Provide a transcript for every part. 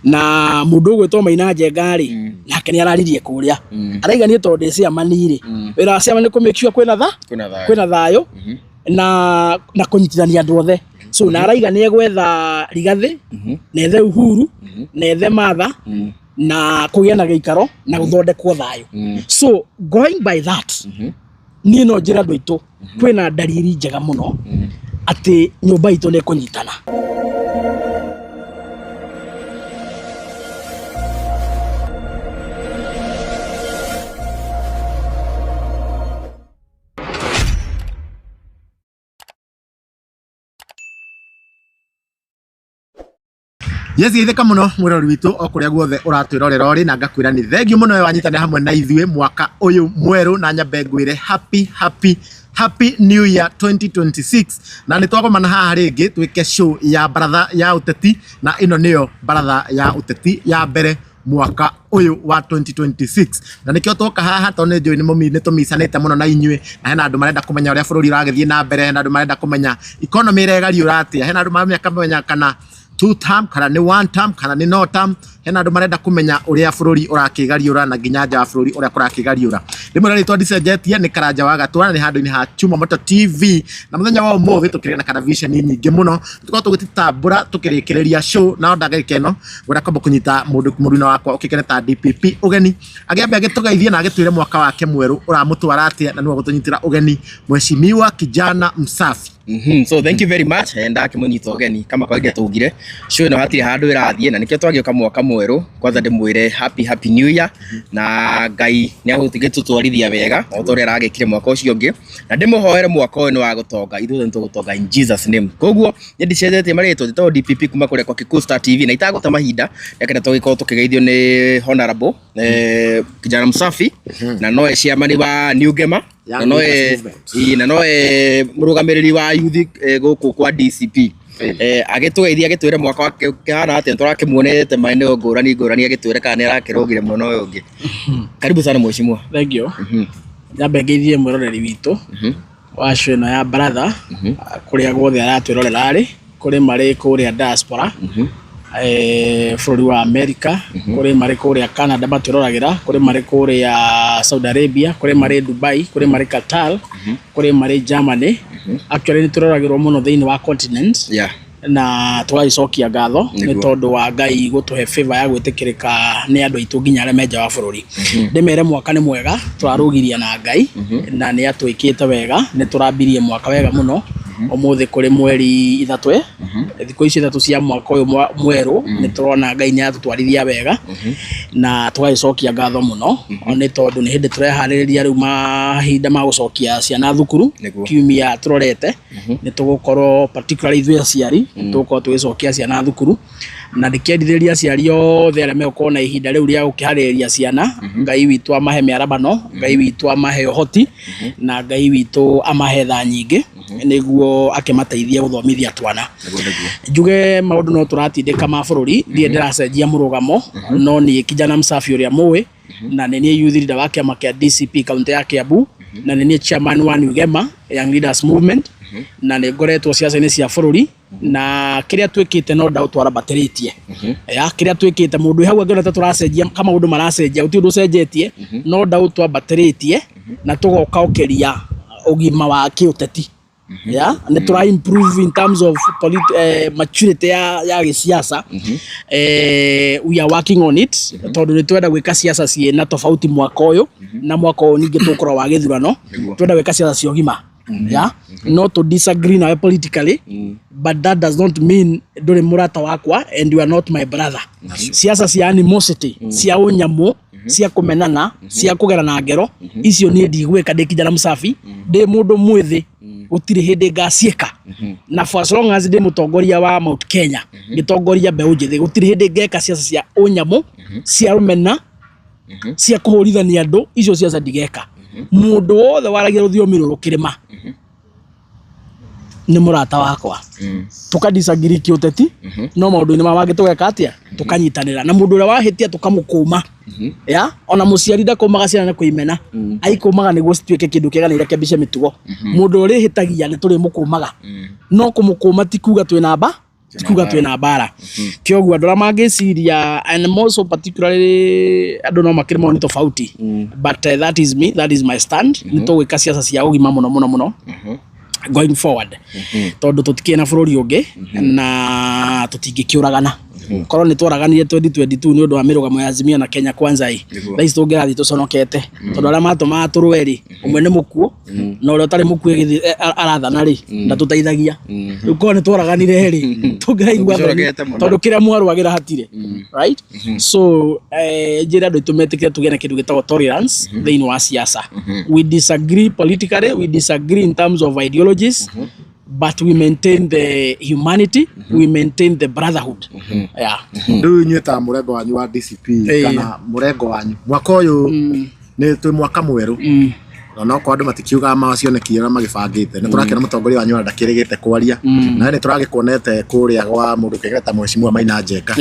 Na mũndũ ũgwĩtwo Maina Njenga rĩ, nake nĩ araririe kũrĩa. Araiga niĩ tondũ ndĩ chairman rĩ, wĩra wa chairman nĩ kũ make sure kwĩna tha Kwĩna thayũ. Kwĩna thayũ na kũnyitithania andũ othe. So na araiga nĩ egwetha Rigathĩ, na ethe Uhuru, na ethe Martha, na kũgĩe na gĩikaro na gũthondekwo thayũ. So going by that, niĩ no njĩra andũ aitũ kwĩna ndariri njega mũno atĩ nyũmba itũ nĩ ĩkũnyitana. Yes, geithĩka mũno mwĩrori witũ o kũrĩa guothe ũratwĩrorera ũrĩ, na ngakwĩra nĩ thengiũ mũno we wanyitanĩra hamwe na ithuĩ mwaka ũyũ mwerũ, na nyambe ngwĩre happy, happy, happy new year 2026. Na nĩ twagomana haha rĩngĩ twĩke show ya baratha ya ũteti, na ĩno nĩyo baratha ya ũteti ya mbere mwaka ũyũ wa 2026, na nĩkĩo twoka haha tondũ nĩ njũĩ nĩ tũmicanĩte mũno na inyuĩ, na hena andũ marenda kũmenya ũrĩa bũrũri ũragĩthiĩ na mbere, hena andũ marenda kũmenya economy ĩregariũra atĩa, hena andũ marenda kũmenya kana two term kana nĩ one term kana nĩ no term, hena andũ marenda kũmenya ũrĩa bũrũri ũrakĩgariũra na nginya nja wa bũrũri ũrĩa kũrakĩgariũra. Rĩmwe na rĩtwa ndicenjetie, nĩ Karanja wa Gatwa, na nĩ handũ-inĩ ha Chuma Moto TV, na mũthenya wa ũmũthĩ tũkĩrĩ na karaviceni nyingĩ mũno tũkorwo tũgĩtambũra tũkĩrĩkĩrĩria show. Na ndagĩka ĩno ngwenda kwamba kũnyita mũndũ mũruna wakwa ũkĩkene ta DPP ũgeni, agĩambe agĩtũgeithie na agĩtwĩre mwaka wake mwerũ ũramũtwara atĩa, na nĩwe gũtũnyitĩra ũgeni Mheshimiwa Kijana Msafi. So thank you very much. Ndakĩmũnyita ũgeni kama kawaida tũugire show ĩno hatirĩ handũ ĩrathiĩ, na nĩkĩo twagĩũka mwaka mwerũ. Kwanza ndĩmwĩre happy, happy new year, na Ngai nĩ agũtũtwarithia wega o ta ũrĩa aragĩkire mwaka ũcio ũngĩ, na ndĩmũhoere mwaka ũyũ nĩ wa gũtonga, ithuothe nĩ tũgũtonga in Jesus name. Koguo nĩ ndicenjetie marĩtwa, njĩtagwo DPP kuma kũrĩa kwa Kikuyu Star TV, na itagũte mahinda ndakenda tũgĩkorwo tũkĩgeithio nĩ honorable Kijana Msafi, na noe chairman wa New Gema, Young na noe Leaders Movement. Ĩĩ, na noe mũrũgamĩrĩri wa youth gũkũ kwa DCP. Agĩtũgeithia, agĩtwĩre mwaka wake ũkĩhana atĩa, tũrakĩmuonete maeneo ngũrani ngũrani, agĩtwĩre kana nĩ arakĩrũgire mwena ũyũ ũngĩ. Karibu sana mheshimiwa. Thank you. Nyambe ngeithie mwĩroreri witũ wa show ĩno ya baratha kũrĩa guothe aratwĩrorera arĩ, kũrĩ marĩ kũrĩa diaspora, bũrũri wa America, kũrĩ marĩ kũrĩa Canada matwĩroragĩra, kũrĩ marĩ kũrĩa Saudi Arabia, kũrĩ marĩ Dubai, kũrĩ marĩ Qatar, kũrĩ marĩ Germany. Actually nĩ twĩroragĩrwo mũno thĩinĩ wa continent na tũgagĩcokia ngatho nĩ tondũ wa Ngai gũtũhe favor ya gwĩtĩkĩrĩka nĩ andũ aitũ nginya arĩa me nja wa bũrũri. Ndĩmere mwaka nĩ mwega, tũrarũgiria na Ngai na nĩ atwĩkĩte wega, nĩ tũrambirie mwaka wega mũno. Ũmũthĩ kũrĩ mweri 3, thikũ ici 3 cia mwaka ũyũ mwerũ, nĩ tũrona Ngai nĩ atũtwarithia wega na tũgagĩcokia ngatho mũno, nĩ tondũ nĩ hĩndĩ tũreharĩrĩria rĩu mahinda ma gũcokia ciana thukuru. Kiumia tũrorete nĩ tũgũkorwo, particularly ithuĩ aciari, nĩ tũgũkorwo tũgĩcokia ciana thukuru, na ndĩkĩendithĩria aciari othe arĩa megũkorwo na ihinda rĩu rĩa gũkĩharĩrĩria ciana, Ngai witũ amahe mĩarabano, Ngai witũ amahe ũhoti, na Ngai witũ amahe tha nyingĩ nĩguo akĩmateithie gũthomithia twana. Njuge maũndũ no tũratindĩka ma bũrũri, ndirĩ ndĩracenjia mũrũgamo, no niĩ Kijana Msafi ũrĩa mũĩ, na nĩ niĩ youth leader wa kĩama kĩa DCP kaunti ya Kiambu, na nĩ niĩ chairman wa New Gema Young Leaders Movement, na nĩ ngoretwo ciaca-inĩ cia bũrũri, na kĩrĩa twĩkĩte no ndaũ twarambatĩrĩtie ya kĩrĩa twĩkĩte. Mũndũ wĩ hau angĩona ta tũracenjia kama maũndũ maracenjia, gũtirĩ ũndũ ũcenjetie, no ndaũ twambatĩrĩtie na tũgoka ũkĩria ũgima wa kĩũteti ya nĩ tũra improve in terms of maturity ya gĩsiasa. We are working on it tondũ nĩ twenda gwĩka siasa ciĩna tofauti mwaka ũyũ, na mwaka ũyũ ningĩ tũgũkorwo wa gĩthurano. Twenda gwĩka siasa cia ũgima ya no to disagree nawe politically, but that does not mean ndũrĩ mũrata wakwa and you are not my brother. Siasa cia animosity, cia ũnyamũ, cia kũmenana, cia kũgerana ngero, icio niĩ ndigwĩka ndĩ Kijana Msafi, ndĩ mũndũ mwĩthĩ, gũtirĩ hĩndĩ ngaciĩka. Na for as long as ndĩ mũtongoria wa Mount Kenya, ngĩtongoria mbeũ njĩthĩ, gũtirĩ hĩndĩ ngeka siasa cia ũnyamũ, cia rũmena, cia kũhũrithania andũ, icio siasa ndigeka. Mũndũ wothe waragia rũthiomi rũrũ kĩrĩma nĩ mũrata wakwa. Tũka disagree kĩũteti, no maũndũ-inĩ ma mangĩ tũgeka atĩa? Tũkanyitanĩra. Na mũndũ ũrĩa wahĩtia tũkamũkũma ya ona mũciari ndakũmaga ciana na kũimena, aikũmaga nĩguo cituĩke kĩndũ kĩega na irekebishe mĩtugo. Mũndũ ũrĩa ũrĩhĩtagia nĩ tũrĩmũkũmaga, no kũmũkũma ti kuga twĩna mba. Tikuga twina mbara. Kĩoguo andũ arĩa mangĩciria, and more so particularly andũ no makĩrĩ mawoni tofauti, but that is me, that is my stand. Nĩ tũgwĩka ciaca cia ũgima mũno mũno mũno going forward, tondũ tũtikĩrĩ na bũrũri ũngĩ na tũtingĩkĩũragana. Korwo nĩ tworaganire 2022 nĩ ũndũ wa mĩrũgamo ya Azimio na Kenya Kwanza ĩ, thaa ici tũngĩrathiĩ tũconokete, tondũ arĩa matũmaga tũrũe rĩ, ũmwe nĩ mũkuũ na ũrĩa ũtarĩ mũkuũ arathana rĩ, ndatũteithagia. Rĩu korwo nĩ tworaganire rĩ, tũngĩraigua thoni, Tũngĩconokete mũno. Tondũ kĩrĩa mwarũagĩra hatirĩ, right? So njĩra andũ aitũ metĩkĩre tũgĩe na kĩndũ gĩtagwo tolerance thĩinĩ wa siasa. We disagree politically, we disagree in terms of ideologies, but we maintain the humanity, we maintain the brotherhood, yeah. Rĩu inyuĩ ta mũrengo wanyu wa DCP kana mũrengo wanyu, mwaka ũyũ nĩ twĩ mwaka mwerũ, na okorwo andũ matikiugaga macioneki ũrĩa magĩbangĩte, nĩ tũrakĩona mũtongoria wanyu ona ndakĩrĩgĩte kwaria, na nĩ tũragĩkuonete kũrĩa gwa mũndũ kĩgeta Mheshimiwa Maina Njenga.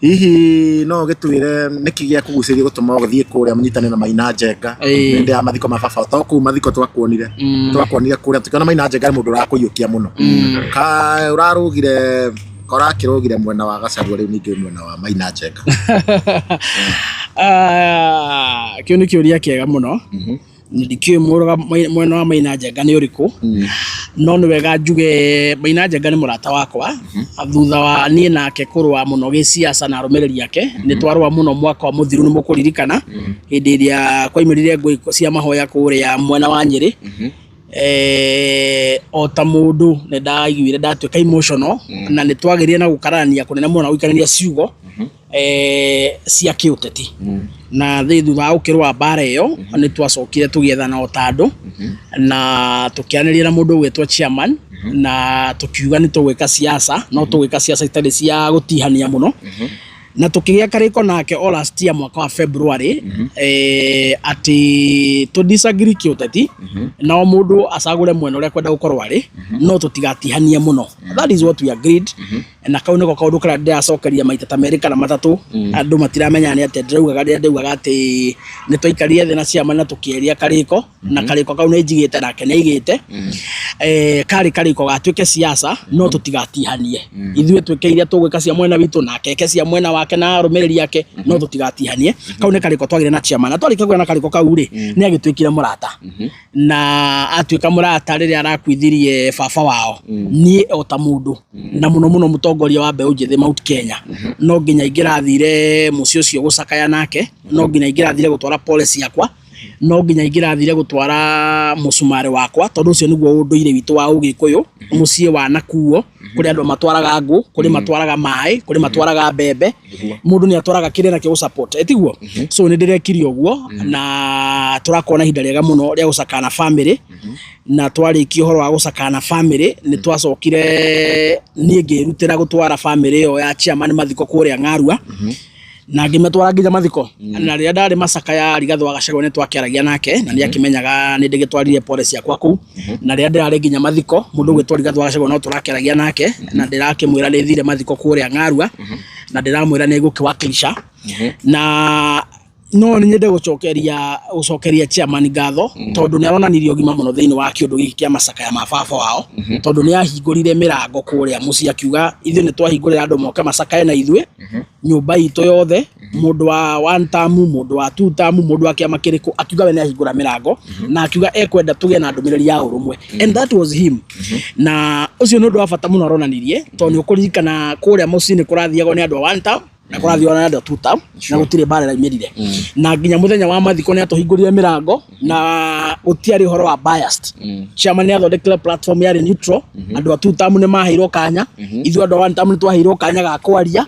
Hihi no ũgĩtwĩre nĩkĩ gĩa kũgucĩrĩria gũtũma ũgĩthiĩ kũrĩa mũnyitane na Maina Njenga hĩndĩ ya mathiko ma baba? To kũu mathiko twakuonire, twakuonire kũrĩa tũkĩona Maina Njenga nĩ mũndũ ũrakũiyũkia mũno. Ka ũrarũgire, ũrakĩrũgire mwena wa Gachagua, rĩu ningĩ mwena wa Maina Njenga? Ah, kĩu nĩ kĩũria kĩega mũno. Ndikĩũĩ mwena wa Maina Njenga nĩ ũrĩkũ, no nĩ wega njuge Maina Njenga nĩ mũrata wakwa. Thutha wa niĩ nake kũrũa mũno gĩciaca na arũmĩrĩri ake, nĩ twarũa mũno mwaka wa mũthiru. Nĩ mũkũririkana hĩndĩ ĩrĩa kwaimĩrire ngũĩ cia mahoya kũrĩa mwena wa Nyĩrĩ. O ta mũndũ nĩ ndaiguire ndatuĩka emotional, na nĩ twagĩrire na gũkararania kũnene mũno na gũikarania ciugo cia kĩũteti. Na thutha wa gũkĩrũa mbara ĩyo, nĩ twacokire tũgĩethana o ta andũ na tũkĩaranĩria na mũndũ ũgwĩtwo chairman, na tũkiuga nĩ tũgwĩka siasa, no tũgwĩka siasa itarĩ cia gũtihania mũno, na tũkĩgĩa karĩko nake o last year mwaka wa February, atĩ tũ disagree kĩũteti na o mũndũ acagũre mwena ũrĩa kwenda gũkorwo arĩ, no tũtigatihanie mũno. That is what we agreed, na kau nĩko kaũndũ karĩa ndĩracokeria maita ta merĩ kana matatũ. Andũ matiramenya nĩ atĩa ndĩraugaga rĩrĩa ndaugaga atĩ nĩ twaikarire thĩ na ciama na tũkĩaria karĩko, na karĩko kau nĩ njigĩte nake nĩ aigĩte. Karĩ karĩko gatuĩke siasa, no tũtigatihanie. Ithuĩ twĩke iria tũgwĩka cia mwena witũ, nake eke cia mwena wake na arũmĩrĩri ake, no tũtigatihanie. Kau nĩ karĩko twagĩire na chairman, na twarĩkia kũgĩa na karĩko kau rĩ, nĩ agĩtuĩkire mũrata, na atuĩka mũrata rĩrĩa arakuithirie baba wao, niĩ o ta mũndũ na mũno mũno mũtongoria wa mbeũ njĩthĩ Mount Kenya, no nginya ingĩrathire mũciĩ ũcio gũcakaya nake, no nginya ingĩrathire gũtwara pole ciakwa, no nginya ingĩrathire gũtwara mũcumarĩ wakwa, tondũ ũcio nĩguo ũndũire witũ wa Ũgĩkũyũ. Mũciĩ wanakuo kũrĩ andũ matwaraga ngũ, kũrĩ matwaraga maĩ, kũrĩ matwaraga mbembe, mũndũ nĩ atwaraga kĩrĩa nakĩo gũ support, ĩtiguo? So nĩ ndĩrekire ũguo, na tũrakorwo na ihinda rĩega mũno rĩa gũcakaya na family. Na twarĩkia ũhoro wa gũcakaya na family, nĩ twacokire niĩ ngĩrutĩra gũtwara family ĩyo ya chairman mathiko kũrĩa Ng'arua, na ngĩmatwara nginya mathiko. Na rĩrĩa ndarĩ macakaya, Rigathĩ wa Gachagua nĩ twakĩaragia nake, na nĩ akĩmenyaga nĩ ndĩgĩtwarire pole ciakwa kũu. Na rĩrĩa ndĩrarĩ nginya mathiko, mũndũ ũgwĩtwo Rigathĩ wa Gachagua no tũrakĩaragia nake, na ndĩrakĩmwĩra nĩ thire mathiko kũrĩa Ng'arua, na ndĩramwĩra nĩ ngũkĩwakilisha. Na no nĩ nyende gũcokeria chairman ngatho, tondũ nĩ aronanirie ũgima mũno thĩinĩ wa kĩũndũ gĩkĩ kĩa macakaya ma baba wao, tondũ nĩ ahingũrire mĩrango kũrĩa mũciĩ, akiuga ithuĩ nĩ twahingũrĩra andũ moke macakaye na ithuĩ nyũmba itũ yothe, mũndũ wa one term, mũndũ wa two term, mũndũ wa kĩama kĩrĩkũ. Akiuga we nĩ ahingũra mĩrango, na akiuga ekwenda tũgĩe na ndũmĩrĩri ya ũrũmwe, and that was him. Na ũcio nĩ ũndũ wa bata mũno aronanirie, tondũ nĩ ũkũririkana kũrĩa mũciĩ nĩ kũrathiagwo nĩ andũ a one term na kũrathiagwo nĩ andũ a two term, na gũtirĩ mbara ĩraumĩrire. Na nginya mũthenya wa mathiko nĩ atũhingũrire mĩrango, na gũtiarĩ ũhoro wa biased. Chairman nĩ athondekire platform yarĩ neutral. Andũ a two term nĩ maheirwo kanya, ithuĩ andũ a one term nĩ twaheirwo kanya ga kwaria,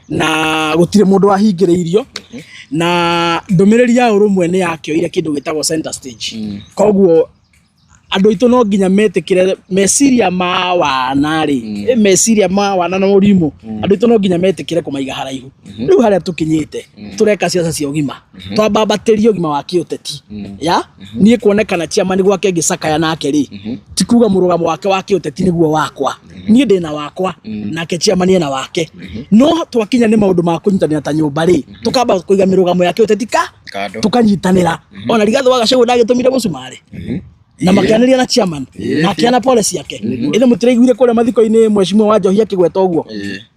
na gũtirĩ mũndũ wahingĩrĩirio, na ndũmĩrĩri ya ũrũmwe nĩ yakĩoire kĩndũ gĩtagwo center stage. Koguo andũ aitũ no nginya metĩkĩre meciria ma wana rĩ, meciria ma wana na mũrimũ, andũ aitũ no nginya metĩkĩre kũmaiga haraihu. Rĩu harĩa tũkinyĩte, tũreka ciaca cia ũgima, twambambatĩrie ũgima wa kĩũteti. Ya niĩ kuonekana chairman gwake ngĩcakaya nake rĩ, ti kuga mũrũgamo wake wa kĩũteti nĩguo wakwa. Niĩ ndĩna wakwa, nake chairman ena wake, no twakinya nĩ maũndũ ma kũnyitanĩra ta nyũmba rĩ, tũkamba kũiga mĩrũgamo ya kĩũteti ka Kando. Tũkanyitanĩra. Ona Rigathĩ wa Gachagua ndagĩtũmire mũcumarĩ. Na makĩanĩria na chairman na akĩana pole ciake. Ĩndĩ mũtiraiguire kũrĩa mathiko-inĩ mheshimiwa wa Njohi akĩgweta ũguo?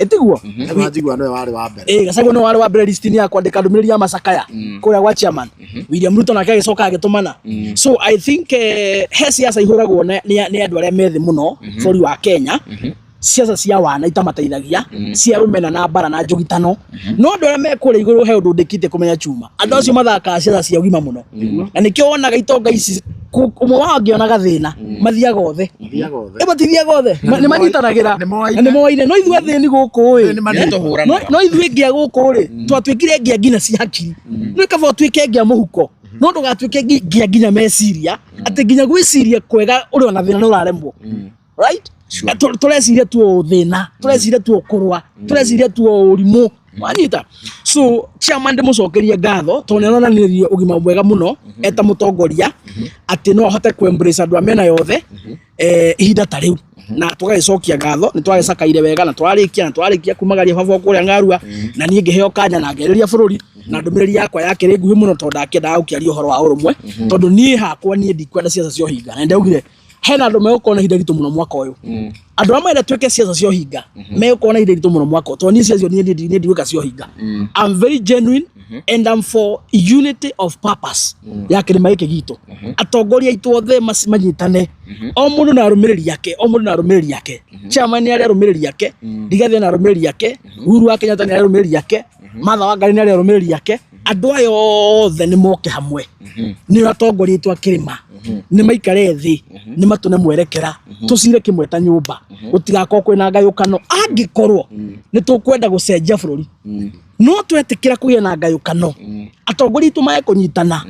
Ĩtiguo? Wanjigua nĩwe warĩ wa mbere. Ĩĩ, Gachagua nĩwe warĩ wa mbere list-inĩ ya kwandĩka ndũmĩrĩri ya macakaya kũrĩa gwa chairman. William Ruto nake agĩcoka agĩtũmana. So I think he siasa ihũragwo nĩ andũ arĩa methĩ mũno bũrũri wa Kenya, siasa cia wana itamateithagia, cia rũmena na mbara na njũgitano. No andũ arĩa me kũrĩa igũrũ, he ũndũ ndĩkĩtie kũmenya, chuma, andũ acio mathakaga ciaca cia ũgima mũno, na nĩkĩo wonaga itonga ici ũmwe wao angĩona gathĩna mathiaga othe. Mathiaga othe. Ĩ, matithiaga othe. Nĩ manyitanagĩra. Nĩ moaine. Na nĩ moaine. No ithuĩ athĩni gũkũ ĩ, Nĩ manĩ- Nĩtũhũranaga. No ithuĩ ngĩa gũkũ rĩ, twatuĩkire ngĩa nginya cia hakiri. No kaba ũtuĩke ngĩa mũhuko, no ndũgatuĩke ngĩa nginya meciria, atĩ nginya gwĩciria kwega ũrĩ ona thĩna nĩ ũraremwo, right? Tũreciria tu o thĩna, tũreciria tu o kũrũa, tũreciria tu o ũrimũ, wanyita? So chairman ndĩmũcokerie ngatho tondũ nĩ aronanirie ũgima mwega mũno eta mũtongoria, atĩ no ahote kũ embrace andũ a mĩena yothe ihinda ta rĩu, na tũgagĩcokia ngatho. Nĩ twagĩcakaire wega na twarĩkia kumagaria baba kũrĩa Ng'arua, na niĩ ngĩheo kanya na ngĩarĩria bũrũri, na ndũmĩrĩri yakwa yakĩrĩ nguhĩ mũno tondũ ndakĩendaga gũkĩaria ũhoro wa ũrũmwe, tondũ niĩ hakwa niĩ ndikwenda ciaca cia ũhinga, na ndaugire hena andũ megũkorwo na ihinda iritũ mũno mwaka ũyũ. Andũ arĩa marenda twĩke ciaca cia ũhinga megũkorwo na ihinda iritũ mũno mwaka ũyũ, tondũ niĩ ciaca niĩ ndigwĩka cia ũhinga. I'm very genuine and I'm for unity of purpose ya kĩrĩma gĩkĩ gitũ. Atongoria aitũ othe manyitane, o mũndũ na arũmĩrĩri ake, o mũndũ na arũmĩrĩri ake. Chairman nĩ arĩ arũmĩrĩri ake, Rigathi na arũmĩrĩri ake, Uhuru wa Kenyatta nĩ arĩ arũmĩrĩri ake, Martha Wangari nĩ arĩ arũmĩrĩri ake. Andũ aya othe nĩ moke hamwe, nĩ atongoria aitũ a kĩrĩma, nĩ maikare thĩ, nĩ matũne mwerekera, tũcire kĩmwe ta nyũmba, gũtigakorwo kwĩna ngayũkano. Angĩkorwo nĩ tũkwenda gũcenjia bũrũri, no twetĩkĩra kũgĩa na ngayũkano, atongoria aitũ mae kũnyitana,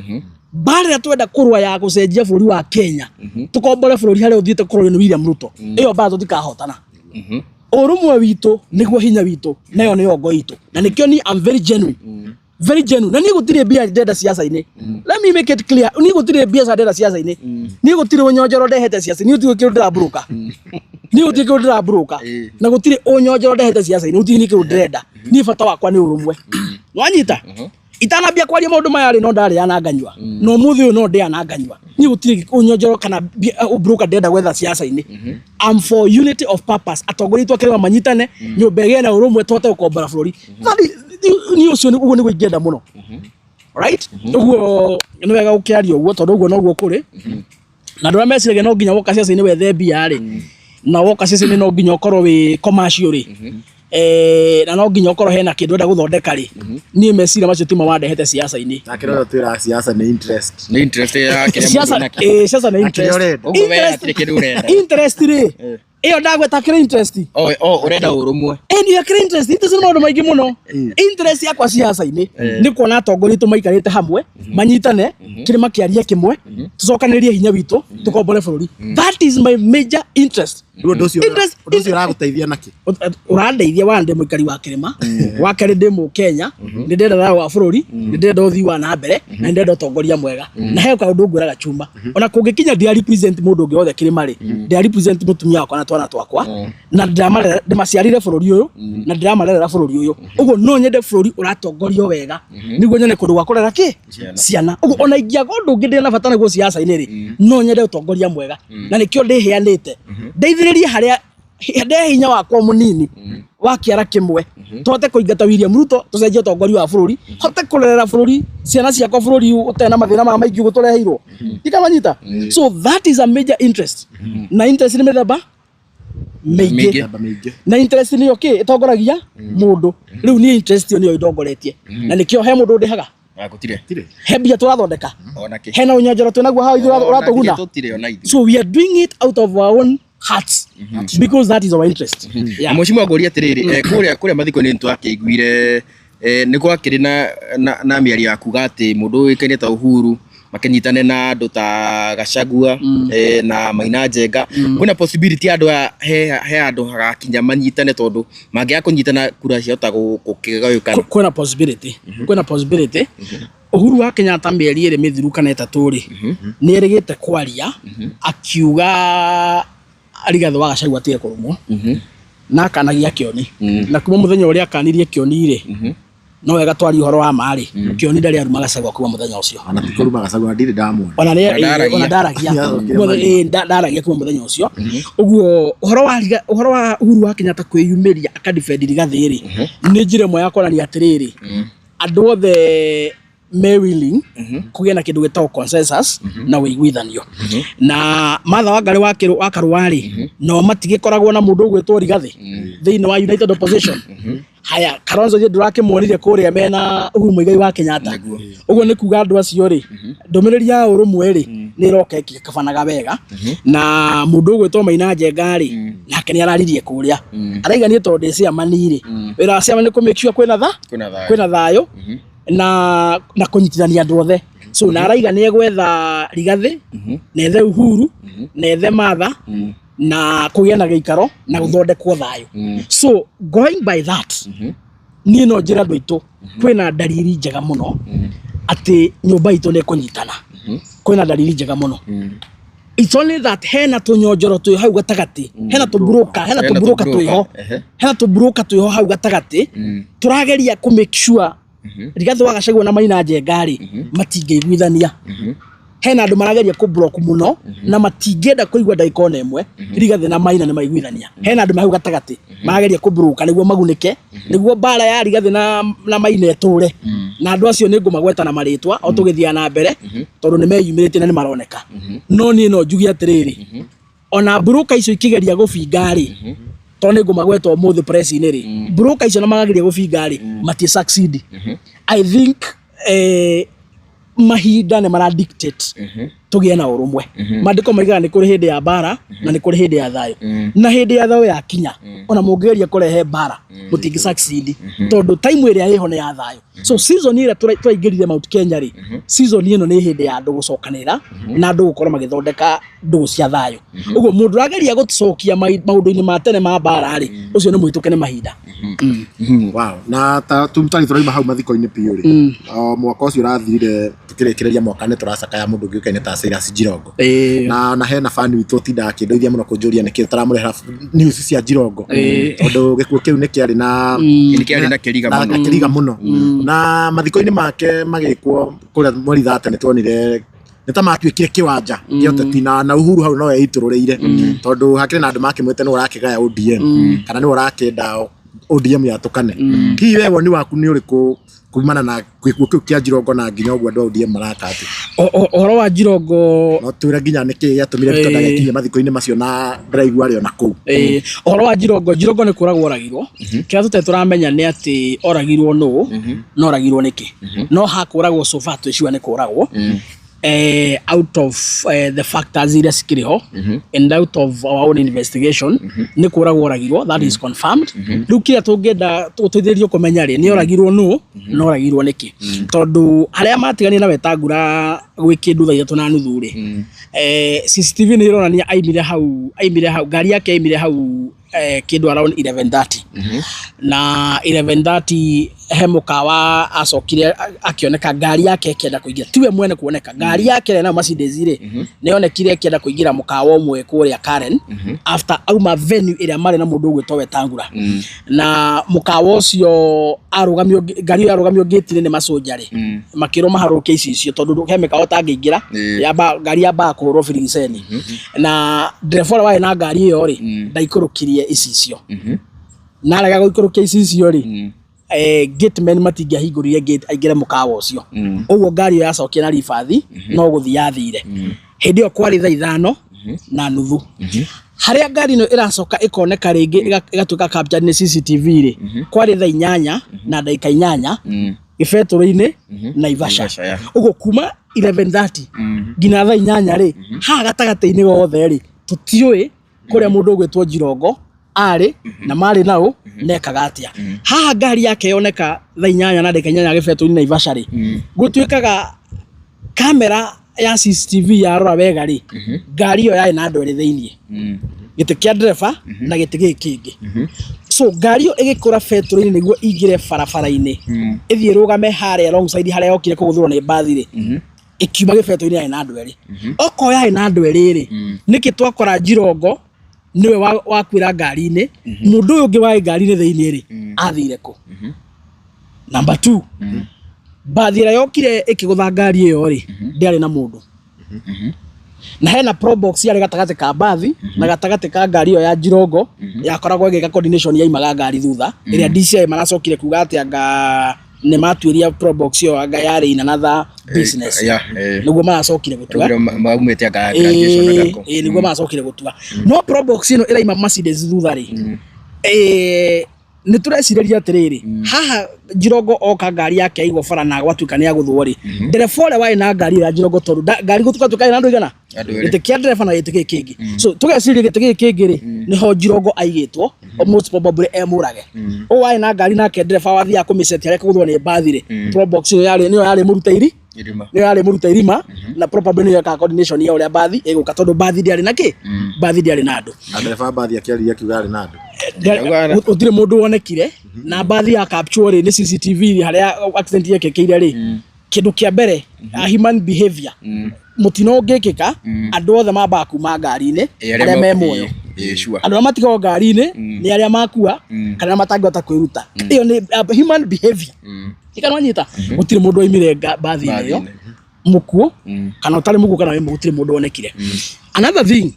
mbara ĩrĩa twenda kũrũa ya gũcenjia bũrũri wa Kenya, tũkombore bũrũri harĩa ũthiĩte kũrũo nĩ William Ruto, ĩyo mbara tũtikahotana. Ũrũmwe witũ nĩguo hinya witũ, nayo nĩyo ngo itũ, na nĩkĩo ni I'm very genuine, very genuine. Na niĩ gũtirĩ mbia ndenda siasa-inĩ. Let me make it clear, niĩ gũtirĩ mbia ndenda siasa-inĩ, niĩ gũtirĩ ũnyonjero ndehete siasa, niĩ gũtirĩ kĩndũ ndĩramburuka, niĩ gũtirĩ kĩndũ ndĩramburuka, na gũtirĩ ũnyonjero ndehete siasa-inĩ, gũtirĩ niĩ kĩndũ ndĩrenda. Niĩ bata wakwa nĩ ũrũmwe, wanyita? Itanambia kwaria maũndũ maya rĩ, no ndarĩa na nganyua, no ũmũthĩ ũyũ no ndĩa na nganyua. Niĩ gũtirĩ ũnyonjero kana ũbroker ndĩrenda gwetha siasa-inĩ. I'm for unity of purpose. Atongoria aitũ a kĩrĩma manyitane, nyũmba ĩgĩe na ũrũmwe, tũhote gũkombora bũrũri. Niĩ ũcio ũguo nĩguo ingĩenda mũno, right? Ũguo nĩ wega gũkĩaria ũguo, tondũ ũguo noguo kũrĩ. Na andũ arĩa meciragia no nginya woka ciaca-inĩ wethe mbia rĩ, na woka ciaca-inĩ no nginya ũkorwo wĩ commercial rĩ, na no nginya ũkorwo hena kĩndũ ũrenda gũthondeka rĩ, niĩ meciria macio timo wandehete ciaca-inĩ. Nake rĩo twĩra siasa nĩ interest. Nĩ interest ya kĩrĩa Siasa mũndũ enakĩo. Siasa nĩ Na kĩrĩa interest. ũrenda. Ũguo we hatirĩ kĩndũ ũrenda. Interest rĩ, ĩyo ndagweta kĩrĩ interest. O ũrenda ũrũmwe. Ĩni akĩrĩ interest. Interest nĩ maũndũ maingĩ mũno. Interest yakwa ciaca-inĩ nĩ kuona atongoria aitũ maikarĩte hamwe, manyitane, kĩrĩma kĩarie kĩmwe, tũcokanĩrĩrie hinya witũ, tũkombore bũrũri. That is my major interest. Rĩu ũndũ ũcio Interest- ũndũ ũcio ũragũteithia nakĩ? Ũrandeithia wa ndĩ mũikari wa kĩrĩma, wa kerĩ ndĩ mũkenya, nĩ ndĩrenda thayũ wa bũrũri, nĩ ndĩrenda ũthii wa na mbere, na nĩ ndĩrenda ũtongoria mwega. Na he kaũndũ ngwĩraga chuma, ona kũngĩkinya ndĩa represent mũndũ ũngĩ wothe kĩrĩma rĩ, ndĩa represent mũtumia wakwa na twana twakwa, na ndĩmaciarire bũrũri ũyũ na ndĩramarerera bũrũri ũyũ. Ũguo no nyende bũrũri ũratongorio wega nĩguo nyone kũndũ gwa kũrera kĩ ciana. Ũguo ona ingĩaga ũndũ ũngĩ ndĩ na bata naguo ciaca-inĩ rĩ, no nyende ũtongoria mwega, na nĩkĩo ndĩheanĩte ndeithĩrĩrie harĩa nde hinya wakwa mũnini wa kĩara kĩmwe, tũhote kũingata William Ruto, tũcenjie ũtongoria wa bũrũri, hote kũrerera bũrũri ciana ciakwa bũrũri ũtarĩ na mathĩna maya maingĩ ũguo tũreheirwo ikamanyita. So that is a major interest. Na interest nĩ mĩthemba mĩingĩ. Mĩingĩ. Mĩthemba mĩingĩ. Na interest nĩyo kĩ ĩtongoragia mũndũ. Rĩu niĩ interest ĩyo nĩyo ĩndongoretie, na nĩkĩo he mũndũ ũndĩhaga. Ah, gũtirĩ. Tirĩ. He mbia tũrathondeka? Ona kĩ. Hena ũnyonjero twĩnaguo haha ithuĩ ũratũguna? Tũtirĩ ona ithuĩ. So we are doing it out of our own hearts because that is our interest, yeah. Mheshimiwa, ngũria atĩrĩrĩ, kũrĩa mathiko-inĩ nĩ twakĩiguire nĩ gwakĩrĩ na mĩario ya kuga atĩ mũndũ ũĩkaine ta Uhuru makĩnyitane na andũ ta Gachagua na Maina Njenga. Kwĩna possibility andũ aya he andũ hagakinya manyitane, tondũ mangĩaga kũnyitana kura ciahota gũkĩgayũkana? Kwĩna possibility. Uhuru wa Kenyatta mĩeri 2 mĩthiru kana 3 rĩ, nĩ erĩgĩte kwaria akiuga Rigathĩ wa Gachagua atige kũrumwo na akanagia Kĩoni. Na kuma mũthenya ũrĩa akanirie Kĩoni rĩ, No wega twarie ũhoro wa ma rĩ, Kĩoni ndarĩ aruma Gachagua kuma mũthenya ũcio. Ona ti kũruma Gachagua ndirĩ ndamuona. Ona nĩ Ona ndaragia. ona ndaragia. Nĩathũkire Kuma- marima. Ndaragia kuma mũthenya ũcio. Ũguo ũhoro wa ũhoro wa Uhuru wa Kenyatta kwĩyumĩria akadefend Rigathĩ rĩ, nĩ njĩra ĩmwe ya kuonania atĩrĩrĩ, andũ othe me willing kũgĩa na kĩndũ gĩtagwo consensus na ũiguithanio. Na Martha Wangari wa wa Karũa rĩ, nao matigĩkoragwo na mũndũ ũgwĩtwo Rigathĩ thĩinĩ wa United Opposition. Haya, Kalonzo ithuĩ ndũrakĩmuonire kũrĩa mena Uhuru Muigai wa Kenyatta. Ũguo nĩ kuga andũ acio rĩ, ndũmĩrĩri ya ũrũmwe rĩ, nĩ ĩroka ĩgĩkabanaga wega. Na mũndũ ũgwĩtwo Maina Njenga rĩ, nake nĩ araririe kũrĩa. Araiga niĩ tondũ ndĩ chairman rĩ, wĩra wa chairman nĩ kũ make sure kwĩna tha, Kwĩna thayũ. kwĩna thayũ na kũnyitithania andũ othe. So na araiga nĩ egwetha Rigathĩ, na ethe Uhuru, na ethe Martha, na kũgĩa na gĩikaro na gũthondekwo thayũ. So going by that, niĩ no njĩra andũ aitũ kwĩna ndariri njega mũno atĩ nyũmba itũ nĩ ĩkũnyitana. Kwĩna ndariri njega mũno. It's only that hena tũnyonjoro twĩ hau gatagatĩ, hena tũmburuka, hena Hena tũmburuka tũmburoka, twĩho, hena tũmburuka twĩho hau gatagatĩ tũrageria kũ make sure Rigathĩ wa Gachagua na Maina Njenga rĩ matingĩiguithania. Hena andũ marageria kũ block mũno na matingĩenda kũigua ndagĩka ona ĩmwe Rigathĩ na Maina nĩ maiguithania. Hena andũ me hau gatagatĩ marageria kũ block nĩguo magunĩke, nĩguo mbara ya Rigathĩ na Maina ĩtũre. Na andũ acio nĩ ngũmagweta na marĩtwa o tũgĩthiaga na mbere tondũ nĩ meyumĩrĩtie na nĩ maroneka. No niĩ no njuge atĩrĩrĩ, ona mburuka icio ikĩgeria gũbinga rĩ, tondũ nĩ ngũmagweta ũmũthĩ press-inĩ rĩ, mburuka icio na magageria gũbinga rĩ, mati succeed. I think mahinda nĩ mara dictate tũgĩe na ũrũmwe. Maandĩko maigaga nĩ kũrĩ hĩndĩ ya mbara na nĩ kũrĩ hĩndĩ ya thayũ. Na hĩndĩ ya thayũ yakinya, ona mũngĩgeria kũrehe mbara mũtingĩ succeed tondũ time ĩrĩa ĩho nĩ ya thayũ. So season ĩrĩa tũraingĩrire Mount Kenya rĩ, season ĩno nĩ hĩndĩ ya andũ gũcokanĩrĩra na andũ gũkorwo magĩthondeka ndũgũ cia thayũ. Ũguo mũndũ ũrageria gũcokia maũndũ-inĩ ma tene ma mbara rĩ, ũcio nĩ mũhĩtũke nĩ mahinda. Wow. Na ta tari tũrauma hau mathiko-inĩ biũ rĩ, o mwaka ũcio ũrathirire tukĩrĩkĩrĩria mwaka nĩ tũracakaya mũndũ ũngĩ ũkaine ta Cyrus Jirongo. Na hena fan witũ ũtindaga akĩndeithia mũno kũnjũria nĩkĩ tũramũrehera news cia Jirongo, tondũ gĩkuũ kĩu nĩ kĩarĩ na Nĩ kĩarĩ na kĩriga na mũno. kĩriga mũno. Na mathiko-inĩ make magĩkwo kũrĩa mweri 30 nĩ tuonire nĩ ta matuĩkire kĩwanja kĩa ũteti na Uhuru hau no eitũrũrĩire, tondũ hakĩrĩ na andũ makĩmwĩte nĩwe ũrakĩgaya ODM kana nĩwe ũrakĩenda ODM yatũkane. Hihi we woni waku nĩ ũrĩkũ kumana na gĩkuũ kĩu kĩa Jirongo na nginya ũguo andũ a ODM maraka atĩ? Ũhoro wa Jirongo, No twĩre nginya nĩkĩ gĩatũmire Ruto ndagĩkinye mathiko-inĩ macio na ndĩraigua arĩ ona kũu. Ũhoro wa Jirongo, Jirongo nĩ kũragwo oragirwo. Kĩrĩa tũtarĩ tũramenya nĩ atĩ oragirwo nũ, na oragirwo nĩkĩ. No hakũragwo so far twĩ sure nĩ kũragwo. Out of the factors iria cikĩrĩ ho and out of our own investigation, nĩ kũragwo oragirwo, that is confirmed. Rĩu kĩrĩa tũngĩenda gũteithĩrĩrio kũmenya rĩ, nĩ oragirwo nũ na oragirwo nĩkĩ, tondũ arĩa matiganire na Wetangula gwĩ kĩndũ thaa 3:30 rĩ, CCTV nĩ ĩronania aimire hau ngari yake aimire hau kĩndũ around 11:30, na 11:30 he mũkawa acokire akĩoneka ngari yake ĩkĩenda kũingĩra, tiwe mwene kuoneka, ngari yake ĩrĩa nayo Mercedes rĩ, nĩ yonekire ĩkĩenda kũingĩra mũkawa ũmwe kũrĩa Karen after auma venue ĩrĩa marĩ na mũndũ ũgwĩtwo Wetangula. Na mũkawa ũcio arũgamio, ngari ĩyo yarũgamio gate-inĩ nĩ maconja rĩ, makĩrwo maharũrũke icicio tondũ he mĩkawa ũtangĩingĩra yamba ngari yambaga kũhũrwo birigiceni. Na ndereba ũrĩa warĩ na ngari ĩyo rĩ, ndaikũrũkirie icicio, na arega gũikũrũkia icicio rĩ, gateman matingĩahingũrire gate aingĩre mũkawa ũcio. Ũguo ngari ĩyo yacokire na ribathi no gũthiĩ yathire. Hĩndĩ ĩyo kwarĩ thaa 5:30. Harĩa ngari ĩno ĩracoka ĩkoneka rĩngĩ ĩgatuĩka captured nĩ CCTV rĩ, kwarĩ thaa 8:08 gĩbetũrũ-inĩ Naivasha. Naivasha, yeah. Ũguo kuma 11:30 nginya thaa 8 rĩ, haha gatagatĩ-inĩ gothe rĩ, tũtiũĩ kũrĩa mũndũ ũgwĩtwo Jirongo arĩ na marĩ naũ nekaga atĩa. Haha ngari yake yoneka thaa 8:08 gĩbetũ-inĩ Naivasha rĩ, gũtuĩkaga kamera ya CCTV yarora wega rĩ, ngari ĩyo yarĩ na andũ erĩ thĩiniĩ, gĩtĩ kĩa ndereba na gĩtĩ gĩkĩ kĩngĩ. So ngari ĩyo ĩgĩkũra betũrũ-inĩ nĩguo ingĩre barabara-inĩ ĩthiĩ ĩrũgame harĩa alongside harĩa yokire kũgũthũrwo nĩ mbathi rĩ, ĩkiuma gĩbetũ-inĩ yarĩ na andũ erĩ. Okorwo yarĩ na andũ erĩ rĩ, nĩkĩ twakora Jirongo nĩwe wakuĩra ngari-inĩ, mũndũ ũyũ ũngĩ warĩ ngari-inĩ thĩiniĩ rĩ, athire kũ? Number 2, mbathi ĩrĩa yokire ĩkĩgũtha ngari ĩyo rĩ, ndĩarĩ na mũndũ. Na hena probox yarĩ gatagatĩ ka mbathi na gatagatĩ ka ngari ĩyo ya Jirongo, yakoragwo ĩgĩka coordination, yaimaga ngari thutha, ĩrĩa DCI maracokire kuga atĩ anga nĩ matuĩria probox ĩyo anga yarĩ in another business. Nĩguo maracokire gũtua. Maumĩte anga graduation na gako. Ĩĩ, nĩguo maracokire gũtua. No probox ĩno ĩraima Mercedes thutha rĩ, nĩ tũrecirĩria atĩrĩrĩ, haha Jirongo oka ngari yake aigwo bara na gwatuĩka nĩ agũthwo rĩ, ndereba ũrĩa warĩ na ngari ĩyo ya Jirongo, tondũ ngari gũtuĩka ĩna andũ igana? Andũ erĩ. Gĩtĩ kĩa ndereba na gĩtĩ gĩkĩ kĩngĩ. So tũgeciria gĩtĩ gĩkĩ kĩngĩ rĩ, nĩho Jirongo aigĩtwo, most probably emũrage. Ũyũ warĩ na ngari nake ndereba wathiaga kũmĩcetia arĩa kũgũthwo nĩ mbathi rĩ, probox ĩyo yarĩ nĩyo yarĩ mũruta iri Irima. Nĩyo yarĩ mũruta irima, na probably nĩyo yekaga coordination ya ũrĩa mbathi ĩgũka, tondũ mbathi ndĩarĩ na kĩ, mbathi ndĩarĩ na andũ. Na ndereba mbathi akĩarĩria akiuga arĩ na andũ. Gũtirĩ mũndũ wonekire na mbathi ya capture rĩ, nĩ CCTV harĩa accident yekĩkĩire rĩ. Kĩndũ kĩa mbere, a human behavior, mũtino ũngĩkĩka, andũ othe mambaga kuma ngari-inĩ arĩa me muoyo. Sure. Andũ arĩa matigagwo ngari-inĩ nĩ arĩa makua kana arĩa matangĩhota kwĩruta. Ĩyo nĩ human behavior. Ikana wanyita, gũtirĩ mũndũ waimire mbathi-inĩ ĩyo mũkuũ kana ũtarĩ mũkuũ kana wĩ gũtirĩ mũndũ wonekire. Another thing,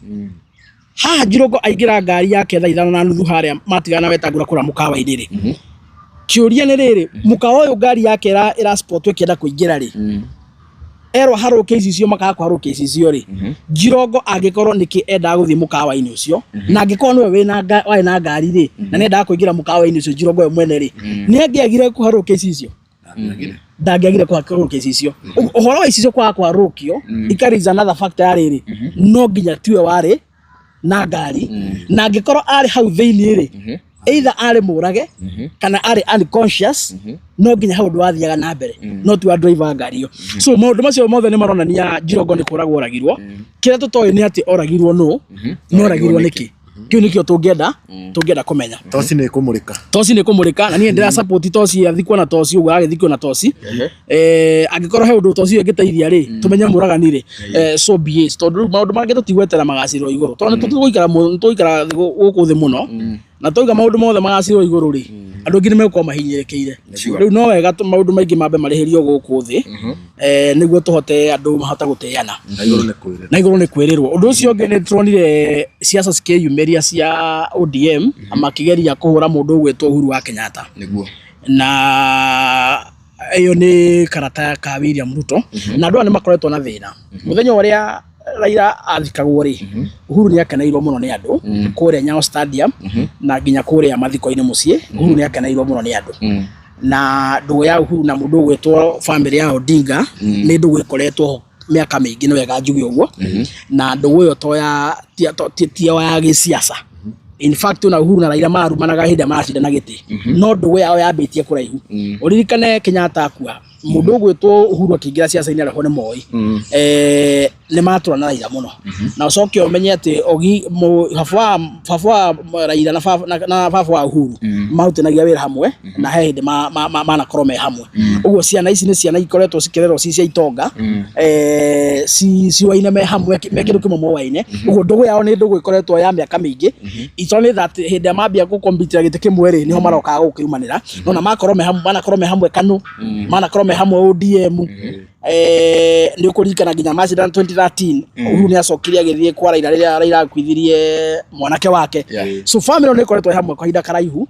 haha Jirongo aingĩra ngari yake thaa 5:30 harĩa matigana na Wetangula kũrĩa mũkawa-inĩ rĩ, kĩũria nĩ rĩrĩ, mũkawa ũyũ ngari yake ĩra spot ĩkĩenda kũingĩra rĩ, erwo harũke icicio, makaga kũharũkia icicio rĩ, Jirongo angĩkorwo nĩkĩ endaga gũthiĩ mũkawa-inĩ ũcio, na angĩkorwo nĩwe wĩna warĩ na ngari rĩ, na nĩendaga kũingĩra mũkawa-inĩ ũcio, Jirongo we mwene rĩ, nĩ angĩagire kũharũkia icicio? Ndangĩagire kũharũkia icicio. Ũhoro wa icicio kwaga kũharũkio ika is another factor ya rĩrĩ, no nginya tiwe warĩ na ngari, na angĩkorwo arĩ hau thĩinĩ rĩ, either arĩ mũrage kana arĩ unconscious, no nginya hau ũndũ wathiaga na mbere no ti wa driver ngari ĩyo. So maũndũ macio mothe nĩ maronania Jirongo nĩ kũragwo oragirwo. Kĩrĩa tũtoĩ nĩ atĩ oragirwo nũ, no oragirwo nĩkĩ. Kĩu nĩkĩo tũngĩenda kũmenya. Toci nĩ ĩkũmũrĩka. Toci nĩ kũmũrĩka, na niĩ ndĩra support toci athikwo na toci ũguo agĩthikwo na toci. Angĩkorwo he ũndũ toci ĩngĩteithia rĩ, tũmenye mũragani rĩ, so be it, tondũ rĩu maũndũ mangĩ tũtigweterera magacĩrwo igũrũ, tondũ nĩ tũgũikara tũgũikara gũkũ thĩ mũno, na twauga maũndũ mothe magacĩrwo igũrũ rĩ, andũ aingĩ nĩ megũkorwo mahinyĩrĩkĩire. Rĩu no wega maũndũ maingĩ mambe marĩhĩrio gũkũ thĩ, nĩguo tũhote andũ mahote gũtĩana. Na igũrũ nĩ kwĩrĩrwo. Na igũrũ nĩ kwĩrĩrwo. Ũndũ ũcio ũngĩ, nĩ turonire ciaca cikĩyumĩria cia ODM makĩgeria kũhũra mũndũ ũgwĩtwo Uhuru wa Kenyatta. Na ĩyo nĩ karata ka William Ruto, na andũ aya nĩ makoretwo na thĩna. Mũthenya ũrĩa Raila athikagwo rĩ, Uhuru nĩ akeneirwo mũno nĩ andũ kũrĩa Nyayo Stadium, na nginya kũrĩa mathiko-inĩ mũciĩ Uhuru nĩ akeneirwo mũno nĩ andũ. Na ndũgũ ya Uhuru na mũndũ ũgwĩtwo family ya Odinga nĩ ndũgũ ĩkoretwo ho mĩaka mĩingĩ, nĩ wega njuge ũguo. Na ndũgũ ĩyo to ya ti ya gĩsiasa. In fact, ona Uhuru na Raila marumanaga hĩndĩ ĩrĩa maracindana gĩtĩ, no ndũgũ yao yambĩtie kũraihu. Ũririkane Kenyatta akua, mũndũ ũgwĩtwo Uhuru akĩingĩra siasa-inĩ arehwo nĩ Moi, nĩ matũra na Raila mũno. Na ũcoke ũmenye atĩ ogi baba wa Raila na baba wa Uhuru marutithanagia wĩra hamwe, na he hĩndĩ manakorwo me hamwe. Ũguo ciana ici nĩ ciana ikoretwo cikĩrerwo ci cia itonga, ciũaine me hamwe, me kĩndũ kĩmwe moaine. Ũguo ndũgũ yao nĩ ndũgũ ĩkoretwo ya mĩaka mĩingĩ. It's only that hĩndĩ ĩrĩa mambia gũkompitĩra gĩtĩ kĩmwe rĩ, nĩho marokaga gũkĩrumanĩra. No na makorwo me hamwe, manakorwo me hamwe KANU, manakorwo me hamwe ODM. Nĩ ũkũririkana nginya macindano 2013, Uhuru nĩ acokire agĩthiĩ kwa Raila rĩrĩa Raila akuithirie mwanake wake. So family nĩ ĩkoretwo ĩ hamwe kwa ihinda karaihu,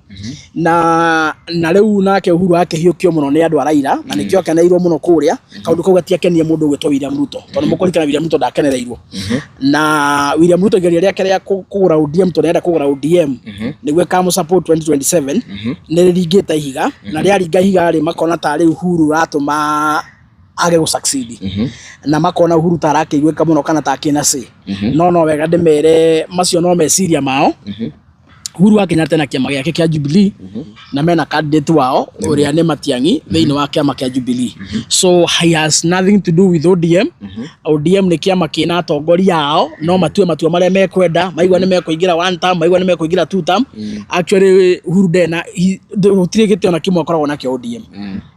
na rĩu nake Uhuru akĩhiũkio mũno nĩ andũ a Raila, na nĩkĩo akenereirwo mũno kũrĩa. Kaũndũ kau gatiakenie mũndũ ũgwĩtwo William Ruto, tondũ mũkũririkana William Ruto ndakenereirwo. Na William Ruto igeria rĩake rĩa kũgũra ODM, tondũ nĩarenda kũgũra ODM nĩguo ĩkamũ support 2027, nĩ rĩringĩte ihiga. Na rĩaringa ihiga rĩ, makona tarĩ Uhuru ũratũma age gũ succeed, na makona Uhuru ta arakĩiguĩka mũno kana ta akĩna say. No wega ndĩmere macio no meciria mao. Uhuru wa Kenyatta na kĩama gĩake kĩa Jubilee, na mena candidate wao ũrĩa nĩ Matiang'i thĩinĩ wa kĩama kĩa Jubilee. So he has nothing to do with ODM. ODM nĩ kĩama kĩna atongoria ao, no matue matua marĩa mekwenda, maigua nĩ mekũingĩra one term, maigua nĩ mekũingĩra two term. Actually, Uhuru ndena gũtirĩ gĩtĩ ona kĩmwe akoragwo nakĩo ODM.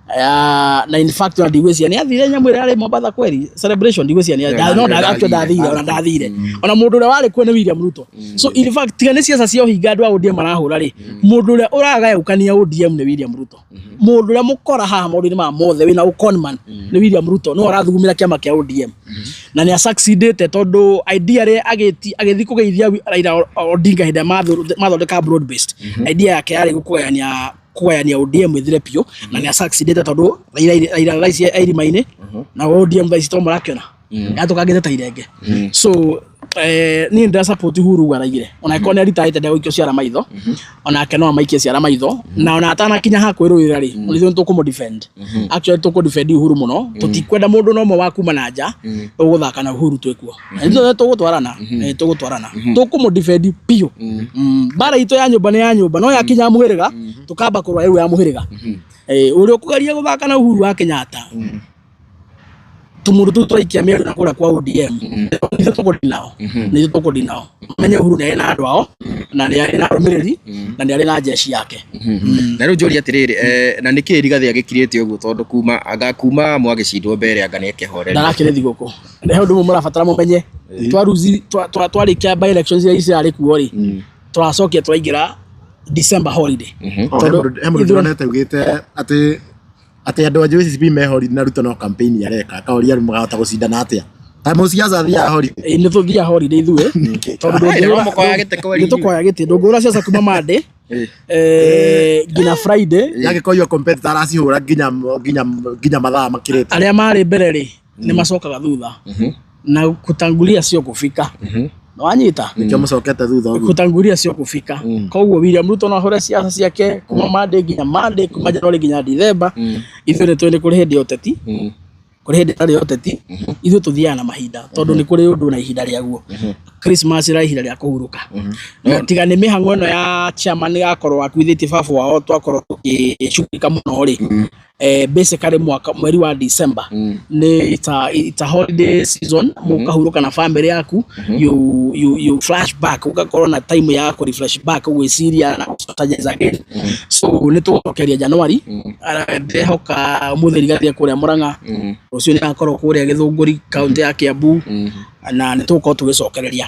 Na in fact ona ndigwĩciria nĩ athire nyamũ ĩrĩa yarĩ Mombatha kweri celebration, ndigwĩciria nĩ no actually ndathire, ona ndathire, ona mũndũ ũrĩa warĩ kuo nĩ William Ruto. So in fact, tiga nĩ ciaca cia ũhinga andũ a ODM marahũra rĩ, mũndũ ũrĩa ũragayũkania ODM nĩ William Ruto. Mũndũ ũrĩa mũkora haha maũndũ-inĩ maya mothe wĩna ũconman nĩ William Ruto, nĩwe ũrathugumĩra kĩama kĩa ODM na nĩ asucceedĩte, tondũ idea rĩ agĩthiĩ kũgeithia Raila Odinga hĩndĩ ĩrĩa mathondeka broad based, idea yake yarĩ kũgayania ODM ĩthire biũ, na nĩ asucceedĩte, tondũ Raila thaa ici e irima-inĩ na ODM thaa ici to mũrakĩona yatũkangĩte ta irenge. So niĩ ndĩra support Uhuru ũguo araigire, ona angĩkorwo nĩ aritaĩte ndegũikio ciara maitho, onake no amaikie ciara maitho, na ona atanakinya ha kwĩrũĩra rĩ, ona ithuĩ nĩtũkũmũ defend. Actually, tũkũ defend Uhuru mũno. Tũtikwenda mũndũ na ũmwe wa kuma na nja ũgũthaka na Uhuru twĩkuo. Na ithuĩ tũgũtwarana, tũgũtwarana, tũkũmũ defend biũ. Mbara itũ ya nyũmba nĩ ya nyũmba, no yakinya mũhĩrĩga tũkamba kũrũa ĩyo ya mũhĩrĩga. Ũrĩa ũkũgeria gũthaka na Uhuru wa Kenyatta, tũmũndũ tũu twaikia mĩario na kũrĩa kwa ODM, nithuĩ tũkũdeal nao, nithuĩ tũkũdeal nao. Menye Uhuru nĩ arĩ na andũ ao, na nĩ arĩ na arũmĩrĩri, na nĩ arĩ na jeshi yake. Na rĩu njũria atĩrĩrĩ, na nĩkĩ Rigathĩ agĩkirĩte ũguo? Tondũ kuma anga kuma mwagĩcindwo mbere anga nĩ akĩhoreria. Ndarakĩrĩ thigũkũ. He ũndũ ũmwe mũrabatara mũmenye. Twaruzi twarĩkia by elections iria cirarĩ kuo rĩ, tũracokia twaingĩra December holiday. Oh, he Tondũ mũndũ ndĩronete ugĩte atĩ andũ a JCB me holiday na Ruto no campaign areka, akaũria rĩu makahota gũcindana atĩa ta mũciaca athiaga holiday. Ĩĩ, nĩ tũthiaga holiday ithuĩ tondũ Ai, no mũkoya gĩtĩ kweri. Nĩ tũkoya gĩtĩ. Ndũngĩũra ciaca kuma Monday nginya Friday. Yagĩkorwo your competitor aracihũra nginya mathaa makĩrĩte. Arĩa marĩ mbere rĩ, nĩ macokaga thutha, na kutangulia sio kufika. Wanyita? Nĩkĩo mũcokete thutha ũguo. Kutangulia sio kufika. Koguo William Ruto no ahũre ciaca ciake kuma Monday nginya Monday, kuma January nginya December. Ithuĩ nĩ tũĩ nĩ kũrĩ hĩndĩ ya ũteti, kũrĩ hĩndĩ ĩtarĩ ya ũteti. Ithuĩ tũthiaga na mahinda, tondũ nĩ kũrĩ ũndũ na ihinda rĩaguo. Christmas ĩra ihinda rĩa kũhurũka. Na tiga nĩ mĩhang'o ĩno ya chairman akorwo akuithĩtie baba wao, twakorwo tũgĩcugurika mũno rĩ, basically mwaka mweri wa December nĩ it's a holiday season. Mũkahurũka na family yaku, you flash back, ũgakorwo na time ya kũ refresh back, gwĩciria na strategize again. So nĩ tũgũcokeria January. Ndĩrehoka ũmũthĩ Rigathĩ kũrĩa Murang'a, rũciũ nĩ agakorwo kũrĩa Gĩthũngũri, kaunti ya Kiambu, na nĩ tũgũkorwo tũgĩcokereria.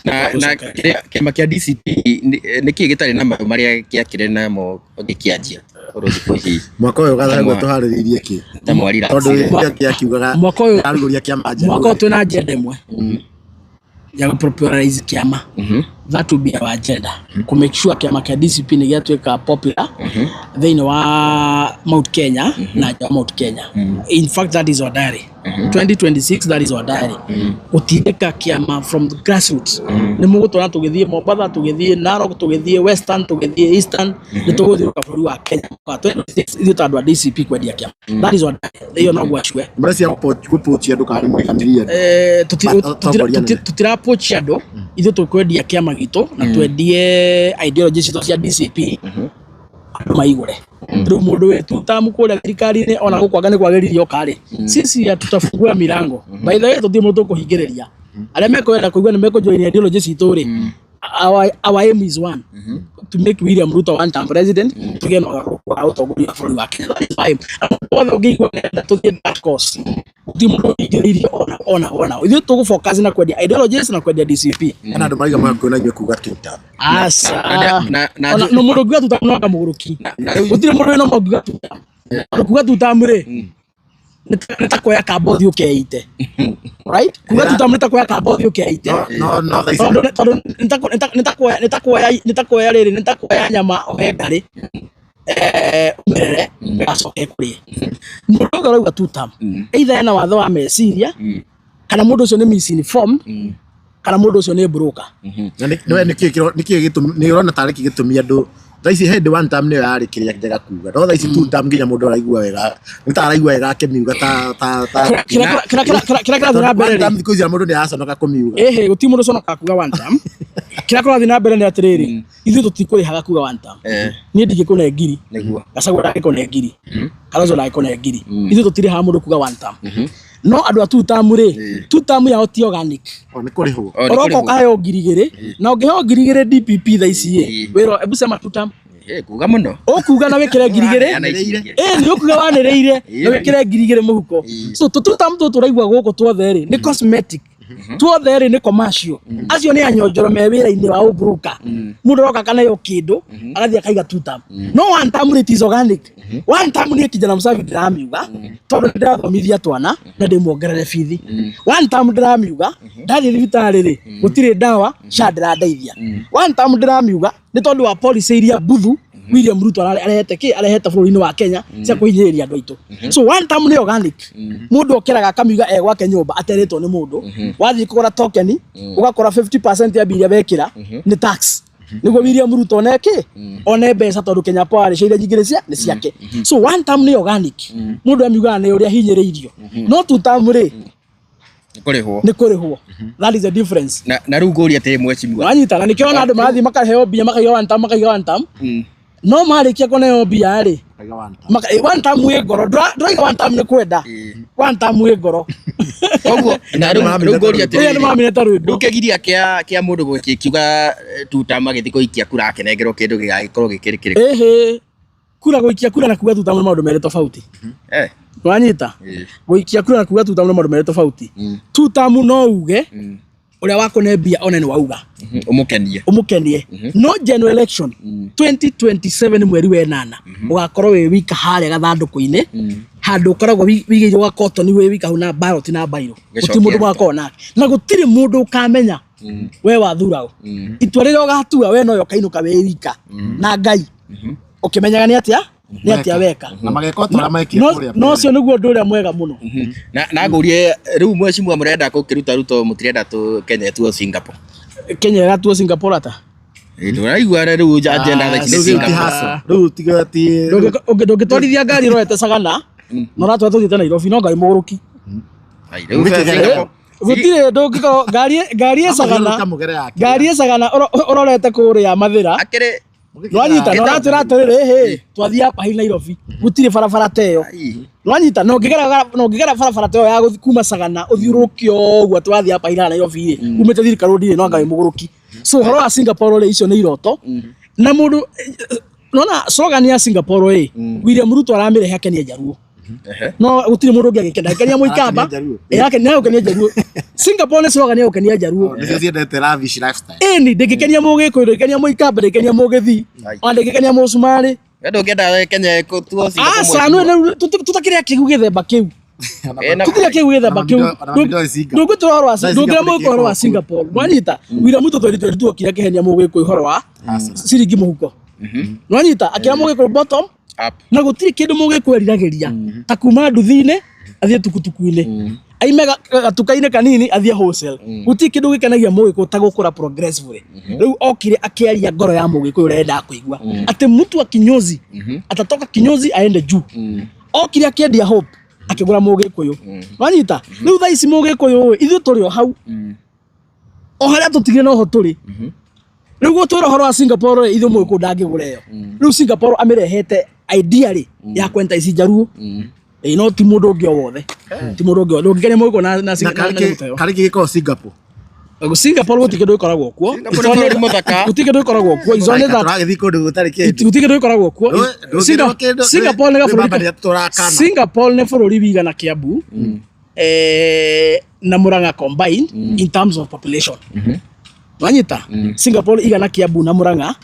Na kĩama kĩa DCP nĩ kĩĩ gĩtarĩ na mayũ marĩa gĩakĩrĩ namo gĩkĩanjia tondũ thikũ ici Mwaka ũyũ Gachagua tũharĩrĩirie kĩ? Ta mwari Tondũ kĩrĩa kĩakiugaga Mwaka ũyũ arugũria kĩama njerũ. Mwaka ũyũ twĩna agenda ĩmwe ya gũ-popularize kĩama. That will be our agenda, ku make sure kĩama kĩa DCP nĩ gĩatuĩka popular thĩinĩ wa Mount Kenya na nja wa Mount Kenya. In fact, that is our diary 2026, that is our diary, gũtindĩka kĩama from the grassroots. Nĩ mũgũtwona tũgĩthiĩ Mombatha, tũgĩthiĩ Narok, tũgĩthiĩ Western, tũgĩthiĩ Eastern. Nĩ tũgũthiũrũrũka bũrũri wa Kenya mwaka wa 2026 ithuĩ ta andũ a DCP kwendia kĩama. That is our diary, ĩyo no gwacue. Mũrecia gũpũchia andũ kana nĩ andũ? Atongoria nene. Tũtirapochi andũ. Ithuĩ tũkwendia kĩama gitũ na twendie ideology citũ cia DCP, andũ maigũre. Rĩu mũndũ wĩ tutamu kũrĩa thirikari-inĩ ona gũkũ anga nĩ kwagĩrithia oka rĩ, sisi tutafungua milango. By the way, tũtirĩ mũndũ tũkũhingĩrĩria. Arĩa mekwenda kũigua nĩ mekũjoin ideology citũ rĩ, our aim is one, to make William Ruto one term president, tũgĩe na ũgarũrũku wa ũtongoria wa bũrũri wa Kenya. That is our aim. Na mũndũ wothe ũngĩigua nĩarenda tũthiĩ that course, gũtirĩ mũndũ ũhingĩrĩirie ona ithuĩ tũgũ focus na kwendia ideologies na kwendia DCP. Kana andũ maraiga mwaka na inyuĩ kuga two term. Aca. Na Ona no mũndũ ũngiuga two term no anga mũgũrũki. Gũtirĩ mũndũ wĩna ũngiuga two term. Tondũ kuga two term rĩ, nĩ ta kuoya kamba ũthiĩ ũkeite, right? Kuga two term nĩ ta kuoya kamba ũthiĩ ũkeite. No thaa ici Tondũ nĩ ta kuoya rĩrĩ, nĩ ta kuoya nyama ũhe ngarĩ, ũmĩrere ũgacoke kũrĩe. Mũndũ ũyũ ũrauga two term, either ena wathe wa meciria, kana mũndũ ũcio nĩ misinformed, kana mũndũ ũcio nĩ broker. Na nĩ nĩkĩ gĩtũmi nĩ ũrona tarĩ kĩ gĩtũmi andũ thaa ici hĩndĩ one term nĩyo yarĩ kĩrĩa njega kuga, no thaa ici two term nginya mũndũ araigua wega, nĩ ta araigua wega akĩmiuga ta Kĩrĩa kĩrathiĩ na mbere one rĩ, term thikũ ici mũndũ nĩ araconoka kũmiuga. Ĩhĩ, gũtirĩ mũndũ ũconokaga kuga one term. Kĩrĩa kũrathiĩ na mbere nĩ atĩrĩrĩ, ithuĩ tũtikũrĩhaga kuga one term. Niĩ ndingĩkũne ngiri. Nĩguo. Gachagua ndangĩkũne ngiri, Kalonzo ndangĩkũne ngiri. Ithuĩ tũtirĩhaga mũndũ kuga one term. No andũ a two term rĩ, two term yao ti organic. O nĩ kũrĩhwo. O, nĩ Ũroka kũrĩhwo. ũkaheo 2000, na ũngĩheo 2000 DPP thaa ici rĩ, wĩra, ebu sema two term. Kuga mũno. Ũkuga na wĩkĩre 2000. Ũraneana ici ingĩ. Ĩ nĩ ũkuga wanĩrĩire na wĩkĩre 2000 mũhuko. So tũtutamu tũtũ ũraigua gũkũ tuothe rĩ nĩ cosmetic, tuothe rĩ nĩ commercial. Acio nĩ anyonjoro me wĩra-inĩ wa ũbroker. Mũndũ aroka akaneo kĩndũ agathiĩ akaiga two term. No one term it is organic. One term niĩ kijana msafi ndĩramiuga tondũ nĩ ndĩrathomithia twana na ndĩmuongerere bithi. One term ndĩramiuga ndathiĩ thibitarĩ rĩ gũtirĩ ndawa SHA ndĩrandeithia. One term ndĩramiuga nĩ tondũ wa policy iria mbuthu William Ruto arehete kĩ arehete bũrũri-inĩ wa Kenya cia kũhinyĩrĩria andũ aitũ. So one term nĩ organic. Mũndũ okĩraga akamiuga e gwake nyũmba aterĩtwo nĩ mũndũ. Wathiĩ kũgũra token ũgakora 50% ya mbia iria wekĩra nĩ tax nĩguo William Ruto one kĩ one mbeca tondũ Kenya Power iria nyingĩ nĩ cia nĩ ciake. So one term nĩ organic. Mũndũ amiugaga nĩ ũrĩa hinyĩrĩirio. No two term rĩ Nĩ kũrĩhwo. Nĩ kũrĩhwo. That is the difference. Na rĩu ngũria atĩrĩ mheshimiwa. Wanyita na nĩkĩo ona andũ marathiĩ makaheo mbia makaiga one term, makaiga one term. No marĩkia kũneo mbia rĩ one term wĩ ngoro. Ndũraiga one term nĩ kwenda. One term wĩ ngoro. Koguo na rĩu rĩu ngũria Ũrĩa nĩ atĩrĩrĩ. maramĩne rwĩmbo. Rĩu kĩgiria kĩa mũndũ gũkiuga two term agĩthiĩ gũikia kura akĩnengerwo kĩndũ gĩgagĩkorwo gĩkĩrĩ kĩrĩkũ? Ĩhĩ, kura gũikia kura na kuga two term nĩ maũndũ merĩ tofauti. Wanyita? Gũikia kura na kuga two term nĩ maũndũ merĩ tofauti. Two term no uge ũrĩa wakũne mbia one nĩ wauga. Ũmũkenie. Ũmũkenie. No general election 2027 mweri wa ĩnana ũgakorwo wĩ wika harĩa gathandũkũ-inĩ handũ ũkoragwo wigĩirwo ga cotton wĩ wika hau na ballot na bairo. Gũtirĩ mũndũ mũgakorwo nake na gũtirĩ mũndũ ũkamenya we wathura ũ. Itua rĩrĩa ũgatua we nowe ũkainũka wĩ wika na Ngai ũkĩmenyaga nĩ atĩa nĩ atĩa weka. Na mageka o ta ũrĩa mekire kũrĩa No ũcio nĩguo ũndũ ũrĩa mwega mũno. Na ngũrie rĩu mheshimiwa mũrenda gũkĩruta Ruto mũtirenda tu Kenya tuo Singapore? Kenya ĩratuo Singapore ata? Ndũraigua rĩu agenda thaa ici nĩ Rĩu ti Singapore. hustle. Rĩu tiga ti Ndũngĩtwarithia ngari ĩrorete Sagana na ũratwara tũthiĩte Nairobi no ngai mũgũrũki. Ai, rĩu Mũgĩkĩgerera. Singapore. Gũtirĩ ndũngĩkorwo ngari ĩ Sagana Amũthiũrũrũka mũgere yake. Ngari ĩ Sagana ũrorete kũrĩa Mathĩra. Akĩrĩ Nwanyita na ũratwĩra atĩrĩrĩ hĩ twathiĩ hapa hi Nairobi gũtirĩ barabara ta ĩyo. Nwanyita na ũngĩgera barabara ta ĩyo ya gũthiĩ kuma Sagana ũthiũrũrũke ũguo atĩ wathiĩ hapa hi Nairobi rĩ umĩte Thika Road rĩ no anga wĩ mũgũrũki. So ũhoro wa Singapore rĩ icio nĩ iroto na mũndũ nona slogan ya Singapore rĩ William Ruto aramĩrehe akenie Njaruo. No gũtirĩ mũndũ ũngĩ agĩkena akenia Mũikamba. Arakenia Njaruo. Ĩ akenia Njaruo. Singapore nĩ slogan ya gũkenia Njaruo. Nĩcio ciendete lavish lifestyle. Ĩni ndĩngĩkenia Mũgĩkũyũ, ndĩngĩkenia Mũikamba, ndĩngĩkenia Mũgĩthii ona ndĩngĩkenia Mũcumarĩ. We ndũngĩenda Kenya ĩtuo Singapore? Aca nĩ tũtakĩrĩa kĩu gĩthemba kĩu. Tũtirĩa kĩu gĩthemba kĩu. Ona ndoĩ Singapore. Ndũngĩtwĩra ũhoro wa Ndoĩ ndũngĩra Singapore Mũgĩkũyũ ũhoro wa nĩkĩĩ Singapore. Nwanyita William Ruto 2022 okire akĩhenia Mũgĩkũyũ ũhoro wa ciringi mũhuko. Nwanyita akĩra Mũgĩkũyũ bottom Up. Na gũtirĩ kĩndũ Mũgĩkũyũ eriragĩria ta kuma nduthi-inĩ athiĩ tukutuku-inĩ aime gatuka-inĩ kanini athiĩ wholesale. Gũtirĩ kĩndũ gĩkenagia Mũgĩkũyũ ta gũkũra progressively. Rĩu okire akĩaria ngoro ya Mũgĩkũyũ ũrĩa endaga kũigua atĩ mtu wa kinyozi atatoka kinyozi aende juu. Okire akĩendia hope akĩgũra Mũgĩkũyũ. Wanyita? Rĩu thaa ici Mũgĩkũyũ ĩ ithuĩ tũrĩ o hau o harĩa tũtigire noho tũrĩ. Rĩu gũtwĩra ũhoro wa Singapore rĩ ithuĩ Mũgĩkũyũ ndangĩgũra ĩyo. Rĩu Singapore amĩrehete idea rĩ ya kwenta ici Njaruo. Ĩ no ti mũndũ ũngĩ o wothe, ti mũndũ ũngĩ o wothe ndũngĩkenia Mũgĩkũyũ na Na karĩ kĩ gĩkoragwo Singapore? Singapore gũtirĩ kĩndũ gĩkoragwo kuo. Singapore nĩ bũrũri mũthaka. Gũtirĩ kĩndũ gĩkoragwo kuo. It's only that Tũragĩthiĩ kũndũ gũtarĩ kĩndũ. gũtirĩ kĩndũ gĩkoragwo kuo. Ndũngĩrwo kĩndũ, Singapore nĩ kwĩ gabũrũri baba nĩatũrakana. Singapore nĩ bũrũri wigana Kiambu na Murang'a combined in terms of population. Wanyita? Singapore igana Kiambu na Murang'a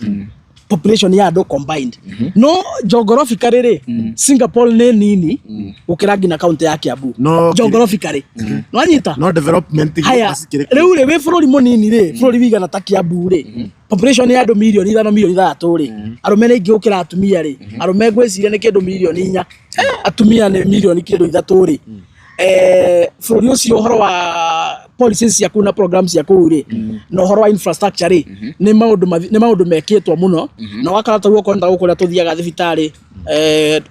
population ya andũ combined. No geographically rĩ Singapore nĩ nini gũkĩra nginya county ya Kiambu. No Geographically. Wanyita? No development Haya, cikĩrĩ rĩu rĩ wĩ bũrũri mũnini rĩ bũrũri wigana ta Kiambu rĩ population ya andũ 5 mirioni 6 mirioni rĩ arũme nĩ aingĩ gũkĩra atumia rĩ arũme ngwĩciria nĩ kĩndũ 4 mirioni, atumia nĩ kĩndũ 3 mirioni rĩ bũrũri ũcio ũhoro wa policies cia kũu na programs cia kũu rĩ na ũhoro wa infrastructure rĩ nĩ maũndũ mekĩtwo mũno na ũgakora ta rĩu okorwo nĩ ta gũkũ ũrĩa tũthiaga thibitarĩ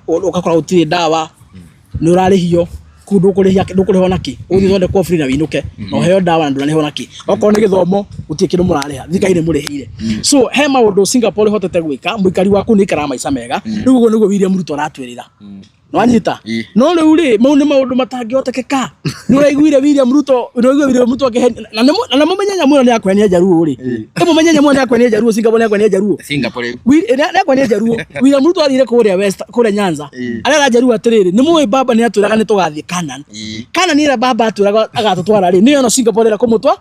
ũgakora gũtirĩ ndawa nĩ ũrarĩhio kũu ndũkũrĩhia ndũkũrĩhwo na kĩ ũthiĩ ũthondekwo free na wĩinũke na ũheo ndawa na ndũnarĩhwo na kĩ okorwo nĩ gĩthomo gũtirĩ kĩndũ mũrarĩha thirikari nĩ mũrĩhĩire. So he maũndũ Singapore ĩhotete gwĩka mũikari wa kũu nĩ aikaraga maica mega. Rĩu ũguo nĩguo William Ruto aratwĩrĩra. Nwanyita? Ĩ. No rĩu rĩ, mau nĩ maũndũ matangĩhotekeka. Nĩ ũraiguire William Ruto, nĩ ũraiguire William Ruto akĩhenia, na nĩ mũmenye nyamũ ĩyo nĩ ya kũhenia Jaluo rĩ. Ĩ mũmenye nyamũ ĩyo nĩ ya kũhenia Jaluo, Singapore nĩ ya kũhenia Jaluo. Singapore rĩu. Nĩ ya kũhenia Jaluo. William Ruto athire kũrĩa West, kũrĩa Nyanza. Arera Jaluo atĩrĩrĩ, nĩ mũĩ baba nĩ atwĩraga nĩ tũgathiĩ Canaan. Canaan ĩrĩa baba atwĩraga agatũtwara rĩ, nĩyo ĩno Singapore ĩrĩa kũmũtwa.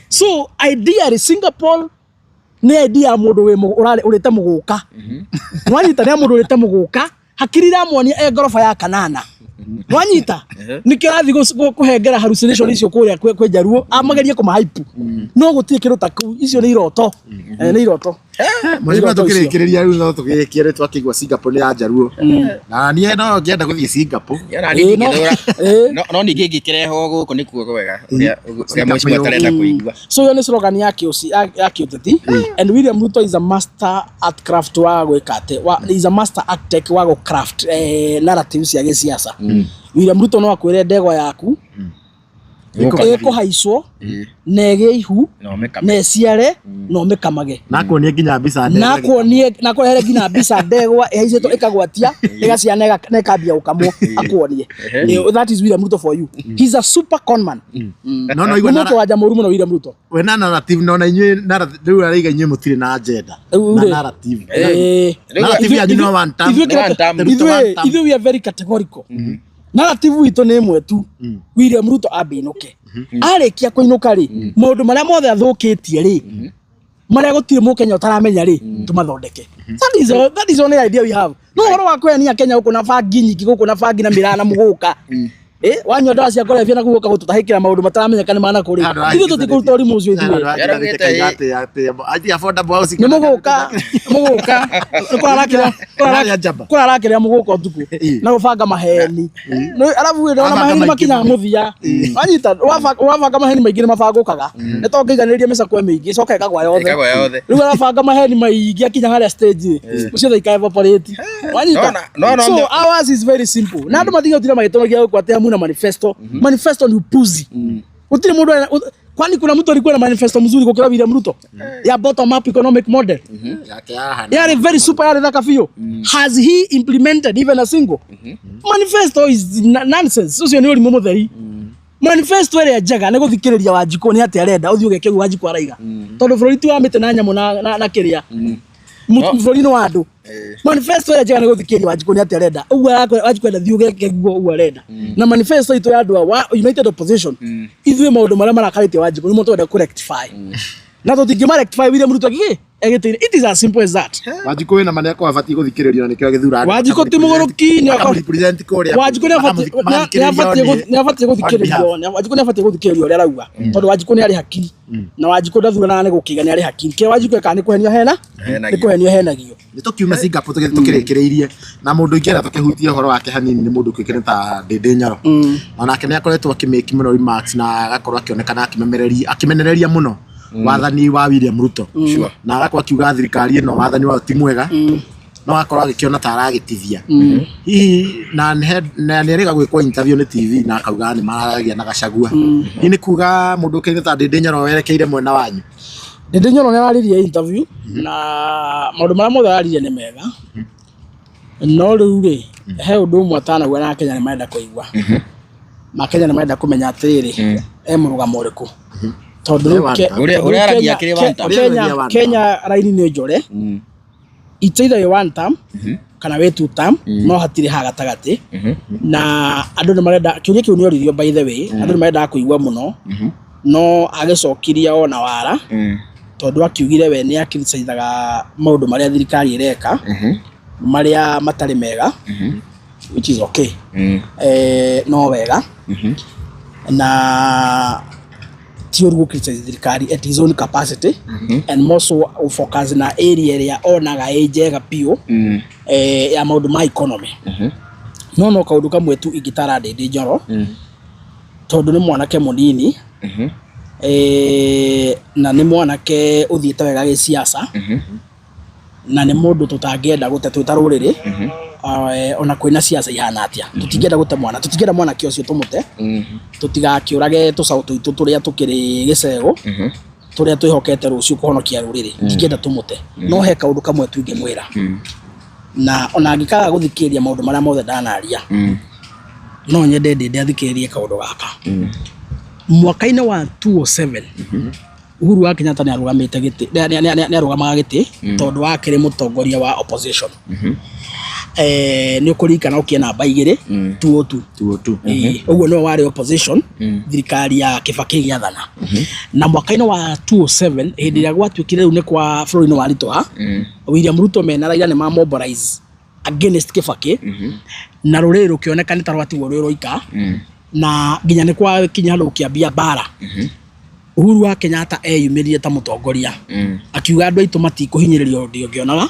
So ideally Singapore nĩ idea ya mũndũ wĩ ũrĩte mũgũka. Nwanyita nĩ ya mũndũ ũrĩte mũgũka, hakiri iramuonia e ngoroba ya kanana. Nwanyita nĩkĩo arathiĩ kũhengera hallucination icio kũrĩa kwĩ Jaluo, amagerie kũmahype. No gũtirĩ kĩndũ ta kĩu, icio nĩ iroto. Nĩ iroto. Mheshimiwa, Iroto icio. tukĩrĩkĩrĩria rĩu no tũgĩrĩkie rĩ twakĩigua Singapore nĩ ya Jaluo na niĩ no ngĩenda gũthiĩ Singapore. Yona niĩ Ĩĩ, no- ndingĩthũra. ĩĩ. No ningĩ ingĩkĩrehwo gũkũ nĩkuo kwega ũrĩa ũrĩa Singapore mheshimiwa atarenda kũigua. So iyo nĩ slogan ya kĩũci ya kĩũteti, and William Ruto is a master at craft wa gwĩka atĩ wa, is a master architect wa gũ craft narratives cia gĩsiasa. William Ruto no akwĩre ndegwa yaku ĩkũhaicwo na ĩgĩe ihu Na ũmĩkame. na ĩciare na ũmĩkamage. Na kuonie nginya mbica ndegwa. Nakuonie nakũrehere nginya mbica ndegwa ĩhaicĩtwo ĩkagwatia ĩgaciara na ĩkambia gũkamwo akuonie. That is William Ruto for you. He's a super conman. No igua Nĩ mũndũ wa mũru mũno William Ruto. We na narrative no na inyuĩ narrative rĩu araiga inyuĩ mũtirĩ na agenda Rĩu na rĩ. narrative. Eh, Narrative yanyu no one term. ithuĩ Nĩ one term. Ruto one term. Ithuĩ we are very categorical. Narrative itũ nĩ ĩmwe tu. William Ruto ambe ainũke. Arĩkia kũinũka rĩ, maũndũ marĩa mothe athũkĩtie rĩ, marĩa gũtirĩ mũkenya ũtaramenya rĩ, tũmathondeke. That is the only idea we have. No ũhoro wa kũhenia Kenya gũkũ na bangi nyingĩ gũkũ na bangi na miraa na mũgũka. Wanyua ndawa cia kũrebia na gũka gũtũtahĩkĩra maũndũ mataramenyeka nĩ mana kũrĩ. Ithuĩ tũtikũruta ũrimũ ũcio ithuĩ. Nĩ mũgũka, mũgũka. Njamba. Kũrarakĩrĩa mũgũka ũtukũ na gũbanga maheni. Arabu ĩ, ndona maheni Wabanga makinyaga mũthia. Wanyita, wabanga maheni maingĩ nĩ mabangũkaga. Nĩ to ngĩiganĩrĩria mĩcakwe mĩingĩ, ĩcoka ĩkagwa yothe. Ĩkagwa yothe. Rĩu arabanga maheni maingĩ akinya harĩa stage rĩ, ciothe ika evaporate. Wanyita? No, So no. ours is very simple. Na andũ matige gũtinda magĩtũragia gũkũ atĩ hamuna manifesto. Manifesto ni upuzi. Gũtirĩ mũndũ kwani kuna mtu alikuwa na manifesto mzuri gũkĩra William Ruto ya bottom up economic model? Yari very super, yari thaka biũ. Has he implemented even a single manifesto? Is nonsense. Ũcio nĩ ũrimũ mũtheri. Manifesto ĩrĩa njega nĩ gũthikĩrĩria Wanjikũ nĩ atĩ arenda ũthiĩ ũgeke ũguo Wanjikũ araiga, tondũ bũrũri ti wa mĩtĩ na nyamũ na kĩrĩa. Bũrũri nĩ wa andũ. Manifesto ĩrĩa njega nĩ gũthikĩrĩria Wanjikũ nĩ atĩ arenda ũguo Wanjikũ enda thiĩ ũgeke guo ũguo arenda. Na manifesto itũ ya andũ a United Opposition, ithuĩ maũndũ marĩa marakarĩtie Wanjikũ nĩmo twenda kũ rectify, na tũtingĩma rectify William Ruto gĩ egĩtĩire. It is as simple as that. Wanjikũ wĩna ma nĩakorwo abatiĩ gũthikĩrĩrio na nĩkĩo agĩthura andũ Wanjikũ ti mũgũrũki, Makamu-represent kũrĩa. Wanjikũ nĩ abatiĩ gũthikĩrĩrio. Wanjikũ nĩ abatiĩ gũthikĩrĩrio ũrĩa arauga, tondũ Wanjikũ nĩ arĩ hakiri, na Wanjikũ ndathuranaga nĩ gũkĩga, nĩ arĩ hakiri. Kĩrĩa Wanjikũ ekaga nĩ kũhenio hena nĩ kũhenio henagio. Nĩ tũkiume Singapore tũgĩthiĩ tũkĩrĩkĩrĩirie na mũndũ ingĩenda tũkĩhutie ũhoro wake hanini nĩ mũndũ ũkĩũĩkaine ta Ndĩndĩ Nyoro. Onake nĩ akoretwo akĩmake mũno remarks na agakorwo akĩonekana akĩmenereria mũno wathani wa William Ruto na agakorwo akiuga thirikari ĩno wathani wao ti mwega, no agakorwo agĩkĩona ta aragĩtithia hihi na nĩ erĩga gwĩkwo interview nĩ TV na akauga nĩ mararagia na Gachagua. Hihi nĩ kuga mũndũ ũkĩũĩkaine ta Ndĩndĩ Nyoro werekeire mwena wanyu? Ndĩndĩ Nyoro nĩ araririe interview na maũndũ marĩa mothe araririe nĩ mega, no rĩu rĩ, he ũndũ ũmwe atanauga na Akenya nĩ marenda kũigua. Makenya nĩ marenda kũmenya atĩrĩrĩ, e mũrũgamo ũrĩkũ, tondũ rĩu One term. Ũrĩa- tondũ ũrĩa aragia Kenya- akĩrĩ one term. Ũrĩa aragia one Kenya raini nĩ njore. It's either wĩ one term kana wĩ two term, no hatirĩ ha gatagatĩ. Na andũ nĩ marenda kĩũria kĩu nĩ oririo, by the way, andũ nĩ marendaga kũigua mũno, no agĩcokirie ona wara, tondũ akiugire we nĩ akriticizaga maũndũ marĩa thirikari ĩreka marĩa matarĩ mega, which is okay. No wega na ti ũru gũ criticize thirikari at his own capacity, and more so focus na area ĩrĩa onaga ĩ njega biũ ya maũndũ ma economy. No kaũndũ kamwe tu ingĩtara Ndĩndĩ Njoro, tondũ nĩ mwanake mũnini na nĩ mwanake ũthiĩte wega gĩciaca, na nĩ mũndũ tũtangĩenda gũte twĩ ta rũrĩrĩ. Ona kwĩna ciaca ihana atĩa, tũtingĩenda gũte mwana, tũtingĩenda mwanake ũcio tũmũte, tũtigakĩũrage tũcaũ tũitũ tũrĩa tũkĩrĩ gĩcegũ, tũrĩa twĩhokete rũciũ kũhonokia rũrĩrĩ. Ndingĩenda tũmũte, no he kaũndũ kamwe tu ingĩmwĩra. Na ona angĩkaga gũthikĩrĩria maũndũ marĩa mothe ndanaria, no nyende Ndĩndĩ athikĩrĩrie kaũndũ gaka. Mwaka-inĩ wa 2007 Uhuru wa Kenyatta nĩ arũgamĩte gĩtĩ, nĩ arũgamaga gĩtĩ tondũ akĩrĩ mũtongoria wa opposition. Nĩ ũkũririkana ũkĩe namba 2 202. 202. Ĩĩ, ũguo nĩwe warĩ opposition thirikari ya Kibaki ĩgĩathana. Na mwaka-inĩ wa 2007 hĩndĩ ĩrĩa gwatuĩkire rĩu nĩ kwa bũrũri nĩ waritũha, William Ruto mena Raila nĩ ma mobilize against Kibaki, na rũrĩrĩ rũkĩoneka nĩ ta rwatigwo rwĩ rwoika, na nginya nĩ kwakinya handũ gũkĩambia mbara. Uhuru wa Kenyatta eyumĩririe ta mũtongoria, akiuga andũ aitũ matikũhinyĩrĩrio ũndũ ũngĩonaga,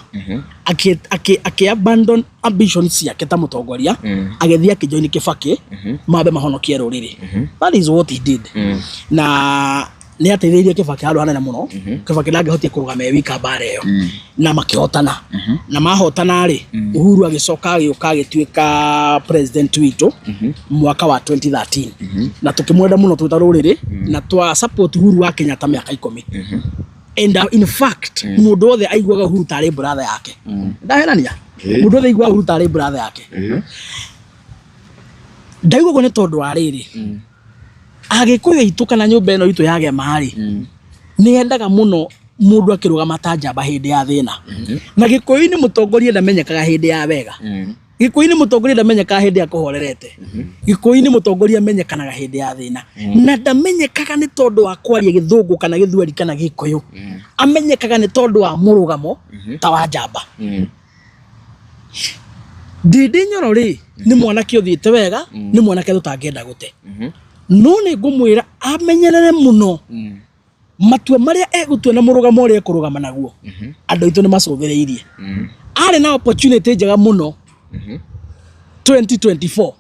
akĩ abandon ambition ciake ta mũtongoria, agĩthiĩ akĩjoin Kibaki mambe mahonokie rũrĩrĩ. That is what he did. Na nĩ ateithĩrĩirie Kibaki handũ hanene mũno. Kibaki ndangĩhotire kũrũgama e wika mbara ĩyo, na makĩhotana. Na mahotana rĩ, Uhuru agĩcoka agĩũka agĩtuĩka president witũ mwaka wa 2013, na tũkĩmwenda mũno twĩ ta rũrĩrĩ, na twa support Uhuru wa Kenyatta mĩaka 10. And in fact, mũndũ wothe aiguaga Uhuru tarĩ brother yake. Ndahenania? Mũndũ wothe aiguaga Uhuru tarĩ brother yake. Ndaigua ũguo nĩ tondũ wa rĩrĩ, Agĩkũyũ aitũ kana nyũmba ĩno itũ ya Gema rĩ, nĩ yendaga mũno mũndũ akĩrũgama ta njamba hĩndĩ ya thĩna. Na Gĩkũyũ-inĩ mũtongoria ndamenyekaga hĩndĩ ya wega. Gĩkũyũ-inĩ mũtongoria ndamenyekaga hĩndĩ ya kũhorerete. Gĩkũyũ-inĩ mũtongoria amenyekanaga hĩndĩ ya thĩna. Na ndamenyekaga nĩ tondũ wa kwaria Gĩthũngũ kana Gĩthweri kana Gĩkũyũ. Amenyekaga nĩ tondũ wa mũrũgamo ta wa njamba. Ndĩndĩ Nyoro rĩ, nĩ mwanake ũthiĩte wega, nĩ mwanake tũtangĩenda gũte. No nĩ ngũmwĩra amenyerere mũno matua marĩa egũtua na mũrũgamo ũrĩa ekũrũgama naguo. Andũ aitũ nĩ macũthĩrĩirie. Arĩ na opportunity njega mũno 2024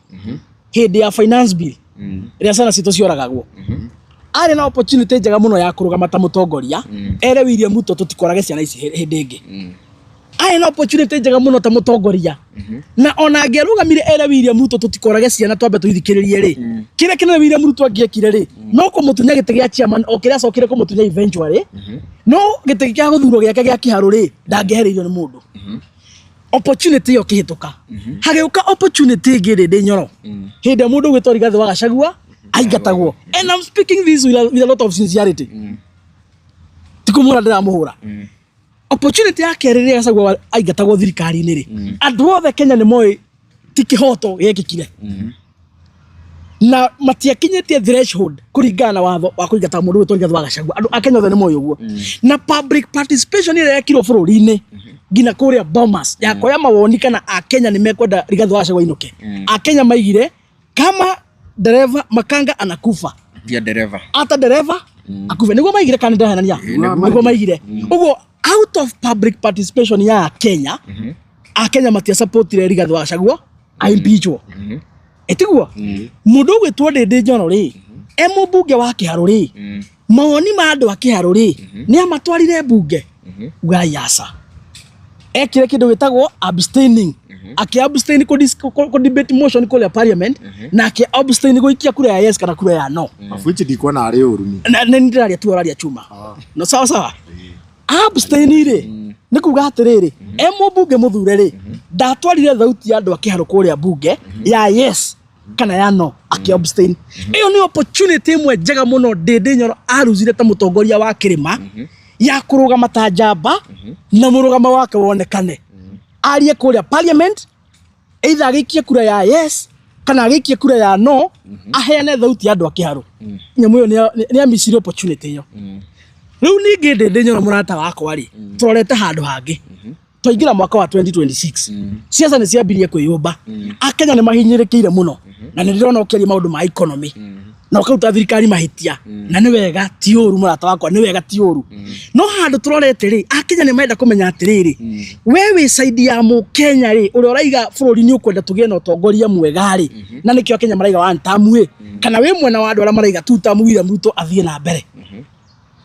hĩndĩ ya finance bill rĩrĩa ciana citũ cioragagwo. Arĩ na opportunity njega mũno ya kũrũgama ta mũtongoria, ere William Ruto tũtikorage ciana ici hĩndĩ ĩngĩ. Arĩ na opportunity njega mũno ta mũtongoria, na ona angĩarũgamire ere William Ruto tũtikorage ciana twambe tũithikĩrĩrie rĩ, kĩrĩa kĩnene William Ruto angĩekire rĩ, no kũmũtunya gĩtĩ gĩa chairman o kĩrĩa acokire kũmũtunya eventually, no gĩtĩ gĩa gũthurwo gĩake gĩa kĩharũ rĩ, ndangĩehereirio nĩ mũndũ. Opportunity ĩyo kĩhĩtũka, hagĩũka opportunity ĩngĩ Ndĩndĩ Nyoro, hĩndĩ ĩrĩa mũndũ ũgwĩtwo Rigathĩ wa Gachagua aingatagwo. And I'm speaking this with a lot of sincerity, ti kũmũhũra ndĩramũhũra. Opportunity ya kerĩ rĩrĩa Gachagua aingatagwo thirikari-inĩ rĩ, andũ othe Kenya nĩ moĩ ti kĩhoto gĩekĩkire, na matiakinyĩtie threshold kũringana na watho wa kũingata mũndũ ũgwĩtwo Rigathĩ wa Gachagua. Andũ a Kenya othe nĩ moĩ ũguo. Na public participation ĩrĩa yekirwo bũrũri-inĩ nginya kũrĩa Bomas ya kuoya mawoni kana a Kenya nĩ mekwenda Rigathĩ wa Gachagua ainũke, a Kenya maigire kama dereva makanga anakufa Tia dereva. Ata dereva akufe, nĩguo maigire kana ndĩrahenania? Nĩguo maigire ũguo. Out of public participation ya Kenya, a Kenya matia supportire Rigathĩ wa Gachagua aimpeachwo. Ĩtiguo mũndũ ũgwĩtwo Ndĩndĩ Nyoro rĩ, e mũmbunge wa Kĩharũ rĩ, mawoni ma andũ a Kĩharũ rĩ, nĩ amatwarire mbunge? Ugai aca. Ekire kĩndũ gĩtagwo abstaining, akĩ abstain kũ debate motion kũrĩa parliament, na akĩ abstain gũikia kura ya yes kana kura ya no. Of which ndikuona arĩ ũru ni. Na nĩ ndĩraria tu, ũraria chuma no sawa sawa. Abstain rĩ, nĩ kuga atĩrĩrĩ, e mũmbunge mũthure rĩ, ndatwarire thauti ya andũ a Kĩharũ kũrĩa mbunge ya yes kana ya no, akĩ abstain. Ĩyo nĩ opportunity ĩmwe njega mũno Ndĩndĩ Nyoro aruzire ta mũtongoria wa kĩrĩma ya kũrũgama ta njamba na mũrũgamo wake wonekane, arie kũrĩa parliament, either agĩikie kura ya yes kana agĩikie kura ya no, aheane thauti ya andũ a Kĩharũ. Nyamũ ĩyo nĩ amicire opportunity ĩyo. Rĩu ningĩ Ndĩndĩ Nyoro mũrata wakwa rĩ, tũrorete handũ hangĩ. Twaingĩra mwaka wa 2026, siasa nĩ ciambirie kwĩyũmba. Akenya nĩ mahinyĩrĩkĩire mũno, na nĩ ndĩrona ũkĩaria maũndũ ma economy na ũkaruta thirikari mahĩtia, na nĩ wega ti ũru, mũrata wakwa, nĩ wega ti ũru. No handũ tũrorete rĩ, Akenya nĩ marenda kũmenya atĩrĩrĩ, we wĩ side ya mũkenya rĩ, ũrĩa ũraiga bũrũri nĩ ũkwenda tũgĩe na ũtongoria mwega rĩ, na nĩkĩo Akenya maraiga one term ĩ, kana wĩ mwena wa andũ arĩa maraiga two term, William Ruto athiĩ na mbere?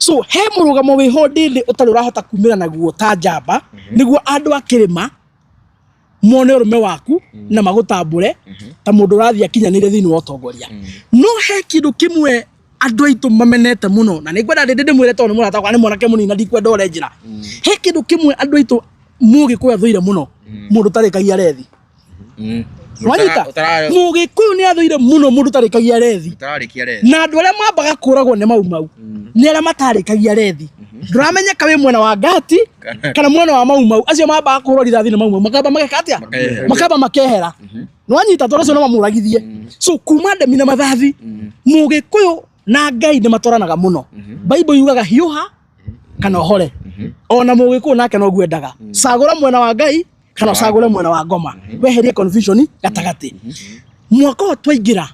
So he mũrũgamo wĩho Ndĩndĩ ũtarĩ ũrahota kumĩra naguo ta njamba, nĩguo andũ a kĩrĩma mone ũrũme waku na magũtambũre ta mũndũ ũrathiĩ akinyanĩire thĩinĩ wa ũtongoria. No he kĩndũ kĩmwe andũ aitũ mamenete mũno, na nĩ ngwenda Ndĩndĩ ndĩmwĩre tondũ nĩ mũrata wakwa, nĩ mwanake mũnini na ndikwenda ore njĩra. He kĩndũ kĩmwe andũ aitũ Mũgĩkũyũ athũire mũno mũndũ ũtarĩkagia rethi. Wanyita, Mũgĩkũyũ nĩ athũire mũno mũndũ ũtarĩkagia rethi. Ũtararĩkia rethi. Na andũ arĩa mambaga kũragwo nĩ Mau Mau nĩ arĩa matarĩkagia rethi. Ndũramenyeka wĩ mwena wa Ngati kana mwena wa Mau Mau. Acio mambaga kũhũrwo rithathi nĩ Mau Mau makamba mageka atĩa? Makehera. Makamba makehera. Nĩwanyita, tondũ acio no mamũragithie. So kuma ndemi na mathathi, Mũgĩkũyũ na Ngai nĩ matwaranaga mũno. Bible yugaga hiũha kana ũhore. Ona Mũgĩkũyũ nake noguo endaga, cagũra mwena wa Ngai kana ũcagũre mwena wa ngoma, weherie confusion gatagatĩ. Mwaka ũyũ twaingĩra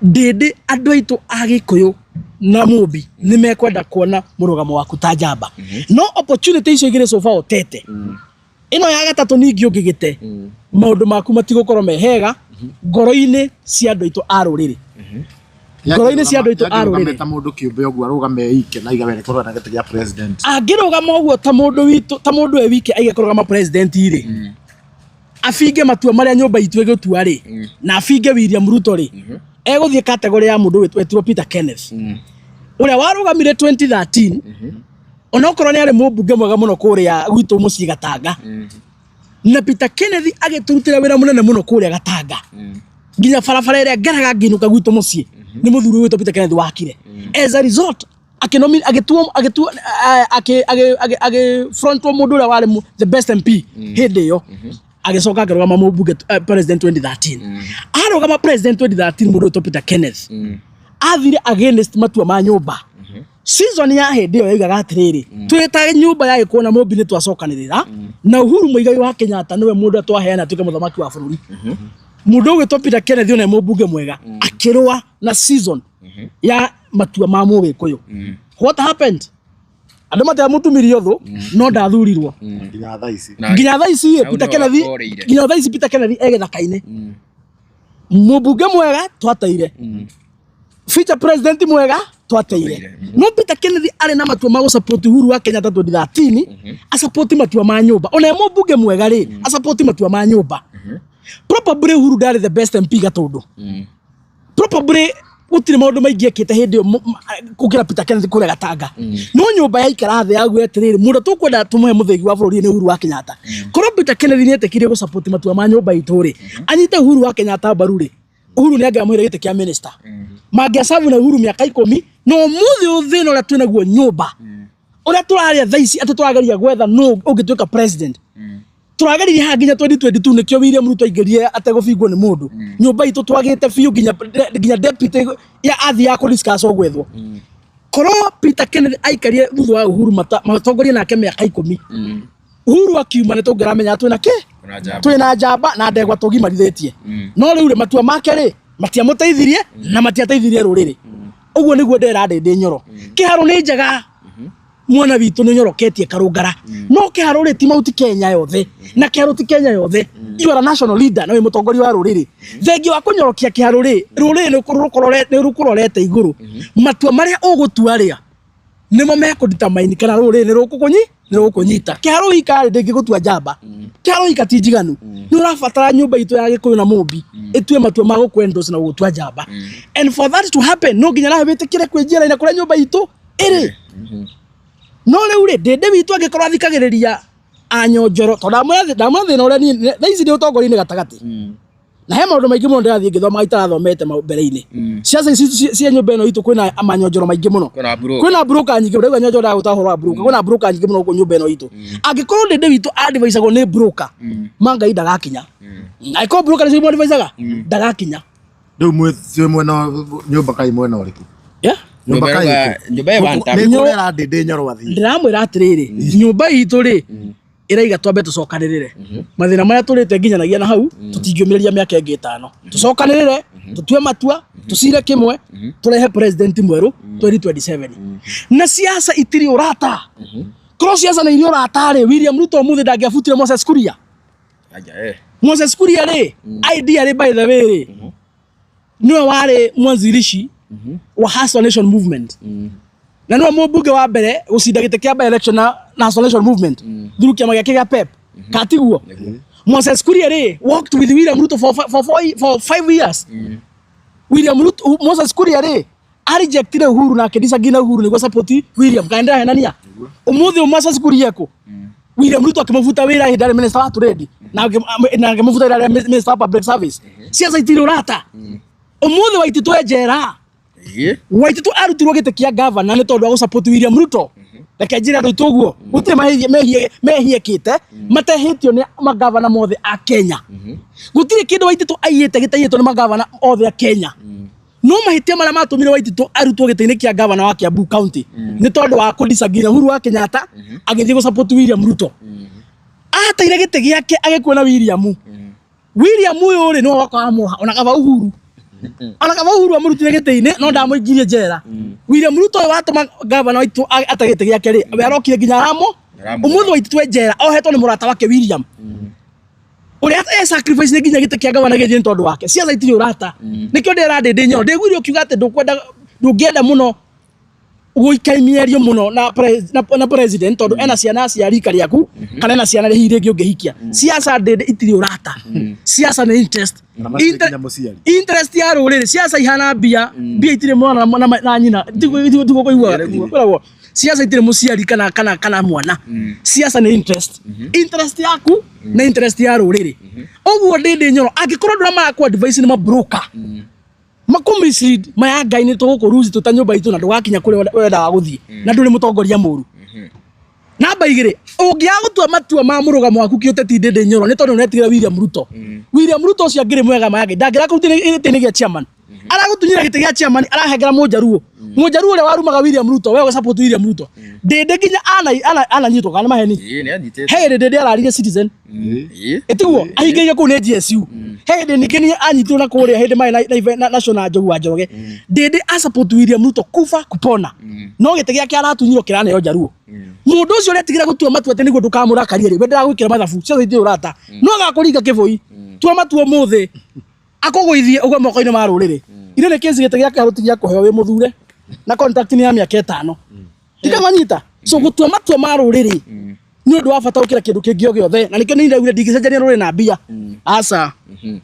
ndĩndĩ, andũ aitũ a Gĩkũyũ na Mũmbi nĩ mekwenda kuona mũrũgamo waku ta njamba, no opportunity icio igĩrĩ sofa ũtete, ĩno ya gatatũ ningĩ ũngĩgĩte, maũndũ maku matigũkorwo me hega ngoro-inĩ cia andũ aitũ a rũrĩrĩ, ngoro-inĩ cia andũ aitũ a rũrĩrĩ. Ta mũndũ kĩũmbe ũguo arũgame ike na aiga wene kũrũa na gĩtĩ gĩa president? Angĩrũgama ũguo ta mũndũ witũ, ta mũndũ we wike aige kũrũgama president rĩ, abinge matua marĩa nyũmba itũ ĩgũtua rĩ, na abinge William Ruto rĩ, egũthiĩ category ya mũndũ wetirwo Peter Kenneth, ũrĩa warũgamire 2013, onokorwo nĩ arĩ mũmbunge mwega mũno kũrĩa gwitũ mũciĩ Gatanga. Na Peter Kenneth agĩtũrutĩra wĩra mũnene mũno kũrĩa Gatanga, nginya barabara ĩrĩa ngeraga ngĩinũka gwitũ mũciĩ nĩ mũthuri witũ Peter Kenneth wakire. As a result, akĩnomi agĩtuo agĩtuo akĩ agĩ agĩ agĩ frontwo mũndũ ũrĩa warĩ the best MP hĩndĩ ĩyo. Agĩcoka akĩrũgama mũmbunge, president 2013. Arũgama president 2013, mũndũ wĩtwo Peter Kenneth athire against matua ma nyũmba. Season ya hĩndĩ ĩyo yaugaga atĩrĩrĩ, twĩ ta nyũmba ya Gĩkũyũ na Mũmbi nĩ twacokanĩrĩra na Uhuru Muigai wa Kenyatta nĩwe mũndũ ũrĩa twaheana atuĩke mũthamaki wa bũrũri. Mũndũ ũgwĩtwo Peter Kenneth, ona mũmbunge mwega, akĩrũa na season ya matua ma Mũgĩkũyũ. What happened? Andũ matiamũtumirie ũthũ, no ndathurirwo. Nginya thaa ici. Nginya thaa ici Hau Peter nĩho Kenneth akoreire. Nginya thaa ici Peter Kenneth e gĩthaka-inĩ. Mũmbunge mwega twateire, future president mwega twateire. Twateire. No Peter Kenneth arĩ na matua ma gũsupport Uhuru wa Kenyatta 2013, asupport matua ma nyũmba. Ona e mũmbunge mwega rĩ, asupport matua ma nyũmba. Probably Uhuru ndarĩ the best MP Gatũndũ. Probably gũtirĩ maũndũ maingĩ ekĩte hĩndĩ ĩyo gũkĩra Peter Kenneth kũrĩa Gatanga, no nyũmba yaikara thĩ yaguo atĩrĩrĩ, mũndũ tũkwenda tũmũhe mũthĩgi wa bũrũri nĩ Uhuru wa Kenyatta. Korwo Peter Kenneth nĩ etĩkire gũsupport matua ma nyũmba itũ rĩ, anyite Uhuru wa Kenyatta mbaru rĩ, Uhuru nĩ angĩamũheire gĩtĩ kĩa minister, mangĩacabu na Uhuru mĩaka 10. Na ũmũthĩ ũyũ thĩna ũrĩa twĩnaguo nyũmba, ũrĩa tũraria thaa ici atĩ tũrageria gwetha nũ ũngĩtuĩka president, tũrageririe haha nginya 2022. Nĩkĩo William Ruto aingĩrire ategũbingwo nĩ mũndũ. Nyũmba itũ twagĩte biũ, nginya deputy ya athiaga kũ discuss gwethwo. Korwo Peter Kenneth aikarire thutha wa Uhuru matongorie nake mĩaka 10, Uhuru akiuma, nĩ tũngĩramenya twĩna kĩ? Kuna njamba. Twĩna njamba na ndegwa tũgimarithĩtie. No rĩu rĩ, matua make rĩ, matiamũteithirie na matiateithirie rũrĩrĩ. Ũguo nĩguo ndera Ndĩndĩ Nyoro. Kĩharo nĩ njega, mwana witũ nĩ ũnyoroketie karũngara, no kĩharo rĩ, ti Mount Kenya yothe, na kĩharo ti Kenya yothe. You are a national leader na wĩ mũtongoria wa rũrĩrĩ. Thengia wa kũnyorokia kĩharo rĩ, rũrĩrĩ nĩ rũkũrorete igũrũ. Matua marĩa ũgũtua rĩa nĩmo mekũdetermine kana rũrĩrĩ nĩ rũgũkũnyita. Kĩharo wika rĩ, ndĩngĩgũtua njamba. Kĩharo wika ti njiganu. Nĩ ũrabatara nyũmba itũ ya Gĩkũyũ na Mũmbi ĩtue matua ma gũkũ-endorse na gũgũtua njamba. And for that to happen, no nginya nawe wĩtĩkĩre kwĩnjĩra na kũrĩa nyũmba itũ ĩrĩ. No rĩu rĩ, Ndĩndĩ witũ angĩkorwo athikagĩrĩria anyonjoro, tondũ ndamwĩra thĩna ũrĩa niĩ thaa ici ndĩ ũtongoria-inĩ gatagatĩ, na he maũndũ maingĩ mũno ndĩrathiĩ ngĩthomaga itarathomete mbere-inĩ. Ciaca ici cia nyũmba ĩno itũ, kwĩna manyonjoro maingĩ mũno. Kwĩna broker. Kwĩna broker nyingĩ. Ndauga nyonjoro, ndagũta ũhoro wa broker. Kwĩna broker nyingĩ mũno gũkũ nyũmba ĩno itũ. Angĩkorwo Ndĩndĩ witũ advisagwo nĩ broker, ma Ngai ndagakinya. Angĩkorwo broker nĩcio imwadvisaga, ndagakinya. Rĩu mwĩ mwena nyũmba kai mwena ũrĩkũ? Yeah? Nyũmba kai Nyũmba ĩ one nĩ kũrera Ndĩndĩ Nyoro athiĩ? Ndĩramwĩra atĩrĩrĩ, nyũmba itũ rĩ, ĩraiga twambe tũcokanĩrĩre mathĩna marĩa tũrĩte nginyanagia na hau. Tũtingĩũmĩrĩria mĩaka ĩngĩ 5. Tũcokanĩrĩre, tũtue matua, tũcire kĩmwe, tũrehe president mwerũ 2027. Na siasa itirĩ ũrata. Korwo siasa nĩ irĩ ũrata rĩ, William Ruto ũmũthĩ ndangĩabutire Moses Kuria. Aja, eh. Moses Kuria rĩ, idea rĩ, by the way rĩ, nĩwe warĩ mwanzilishi wa Hustler Nation Movement na nĩwe mũmbunge wa mbere gũcinda gĩtĩ kĩa by election na Hustler Nation Movement through kĩama gĩake gĩa PEP. Katiguo Moses Kuria rĩ worked with William Ruto for 5 years. William Ruto, Moses Kuria rĩ, arejectire Uhuru na akĩdisagree na Uhuru nĩguo support William. Kana ndĩrahenania? Ũmũthĩ Moses Kuria kũ? William Ruto akĩmũbuta wĩra hĩndĩ arĩ minister wa trade na akĩmũbuta wĩra arĩ minister wa public service. Ciaca itirĩ ũrata. Ũmũthĩ Waititu e njera. Waititu arutirwo gĩtĩ kĩa gavana nĩ tondũ wa gũsupport William Ruto. Reke njĩre andũ aitũ ũguo, gũtirĩ mehiĩkĩte matehĩtio nĩ magavana mothe a Kenya. Gũtirĩ kĩndũ Waititu aiyĩte gĩtaiyĩtwo nĩ magavana othe a Kenya. No mahĩtia marĩa matũmire Waititu arutwo gĩtĩ-inĩ kĩa gavana wa Kiambu County nĩ tondũ wa kũ disagree na Uhuru wa Kenyatta, agĩthiĩ gũ support William Ruto. Ateire gĩtĩ gĩake agĩkua na William. William ũyũ rĩ nĩwe waka wamuoha ona kaba Uhuru. Ona kaba Uhuru amũrutire gĩtĩ-inĩ no ndamũikirie njera. William Ruto ũyũ watũma gavana Waititu ate gĩtĩ gĩake rĩ, we arokire nginya aramo. Ũmũthĩ Waititu e njera ohetwo nĩ mũrata wake William. Ũrĩa e sacrifice nĩ nginya gĩtĩ kĩa gavana gĩthiĩ nĩ tondũ wake. Ciaca itirĩ ũrata. Nĩkĩo ndĩra Ndĩndĩ Nyoro, ndĩguire ũkiuga atĩ ndũkwenda, ndũngĩenda mũno gũikai mĩario mũno na na president tondũ ena ciana cia rika rĩaku kana ena ciana hihi rĩngĩ ũngĩhikia. Ciaca Ndĩndĩ itirĩ ũrata. Ciaca nĩ interest. Na matirĩ nginya mũciari. Interest ya rũrĩrĩ. Ciaca ihana mbia, mbia itirĩ mwana na nyina. Tiguo kũiguaga. Kwĩragwo ciaca itirĩ mũciari kana mwana. Ciaca nĩ interest. Interest yaku na interest ya rũrĩrĩ. Ũguo Ndĩndĩ Nyoro angĩkorwo andũ arĩa marakũ advice nĩ mabroker, makũ mislead, maya Ngai nĩ tũgũkũruci twĩ ta nyũmba itũ na ndũgakinya kũrĩa wendaga gũthiĩ na ndũrĩ mũtongoria mũru. Namba igĩrĩ, ũngĩaga gũtua matua ma mũrũgamo waku kĩũteti Ndĩndĩ Nyoro nĩ tondũ nĩũretigĩra William Ruto. William Ruto ũcio angĩrĩ mwega maya Ngai ndangĩrakũrutire gĩtĩ-inĩ gĩa chairman. Aragũtunyĩra gĩtĩ gĩa chairman, arahengera Mũnjaruo. Mũnjaruo ũrĩa warumaga William Ruto, we ũgĩ support William Ruto. Ndĩndĩ nginya ananyitwo kana nĩ maheni? Ĩĩ, nĩ anyitĩtwo. He hĩndĩ Ndĩndĩ ararire Citizen. Ĩtiguo ahingĩirio kũu nĩ GSU. He hĩndĩ ningĩ nĩ anyitirwo na kũrĩa hĩndĩ marĩ na National Njogu wa Njoroge. Ndĩndĩ a support William Ruto kufa kupona. No gĩtĩ gĩake aratunyirwo kĩraneo Njaruo. Mũndũ ũcio ũretigĩra gũtua matua atĩ nĩguo ndũkamũrakarie rĩ, we ndĩragwĩkĩra mathabu, ciothe itirĩ ũrata. No agakũringa kĩbũi. Tua matua ũmũthĩ. Akũgũithie ũgwe moko-inĩ ma rũrĩrĩ. Ithe nĩ kĩci gĩtĩ gĩa kĩharũ ti gĩa kũheo wĩ mũthure na contract nĩ ya mĩaka 5. Ndikamanyita. So gũtua matua ma rũrĩrĩ nĩ ũndũ wa bata gũkĩra kĩndũ kĩngĩ o gĩothe, na nĩkĩo niĩ ndaugire ndingĩcenjania rũrĩrĩ na mbia. Aca.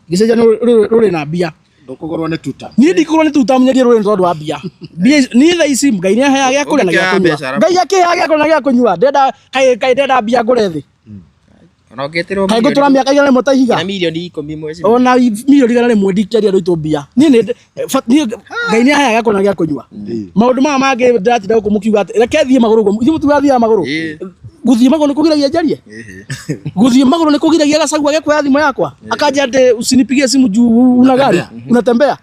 Ndingĩcenjania rũrĩrĩ na mbia. Ndũkũgũrwo nĩ tuta. Niĩ ndikũgũrwo nĩ tuta nyendia rũrĩrĩ tondũ wa mbia. Mbia ici, niĩ thaa ici Ngai nĩ aheaga gĩa kũrĩa na gĩa Ũngĩkĩoya kũnyua. mbeca Ngai akĩheaga gĩa kũrĩa na gĩa kũnyua. Ndĩrenda, kaĩ ndĩrenda mbia ngũre thĩ. Ona ũngĩtĩrwo Kaĩ ngũtũra mĩaka 100 ta ihiga? Na mirioni 10 mwezi. Ona mirioni 100 ndikĩaria andũ aitũ mbia. Niĩ nĩ niĩ Ngai nĩ aheaga gĩa kũrĩa na gĩa kũnyua. Maũndũ maya mangĩ ndĩratinda gũkũ mũkiuga atĩ reke thiĩ magũrũ ũguo. Ithuĩ mũtirathiaga magũrũ. Gũthiĩ magũrũ nĩ kũgiragia njarie. Gũthiĩ magũrũ nĩ kũgiragia Gachagua age kuoya thimũ yakwa. Akanja atĩ usinipigie simu juu una gari, unatembea.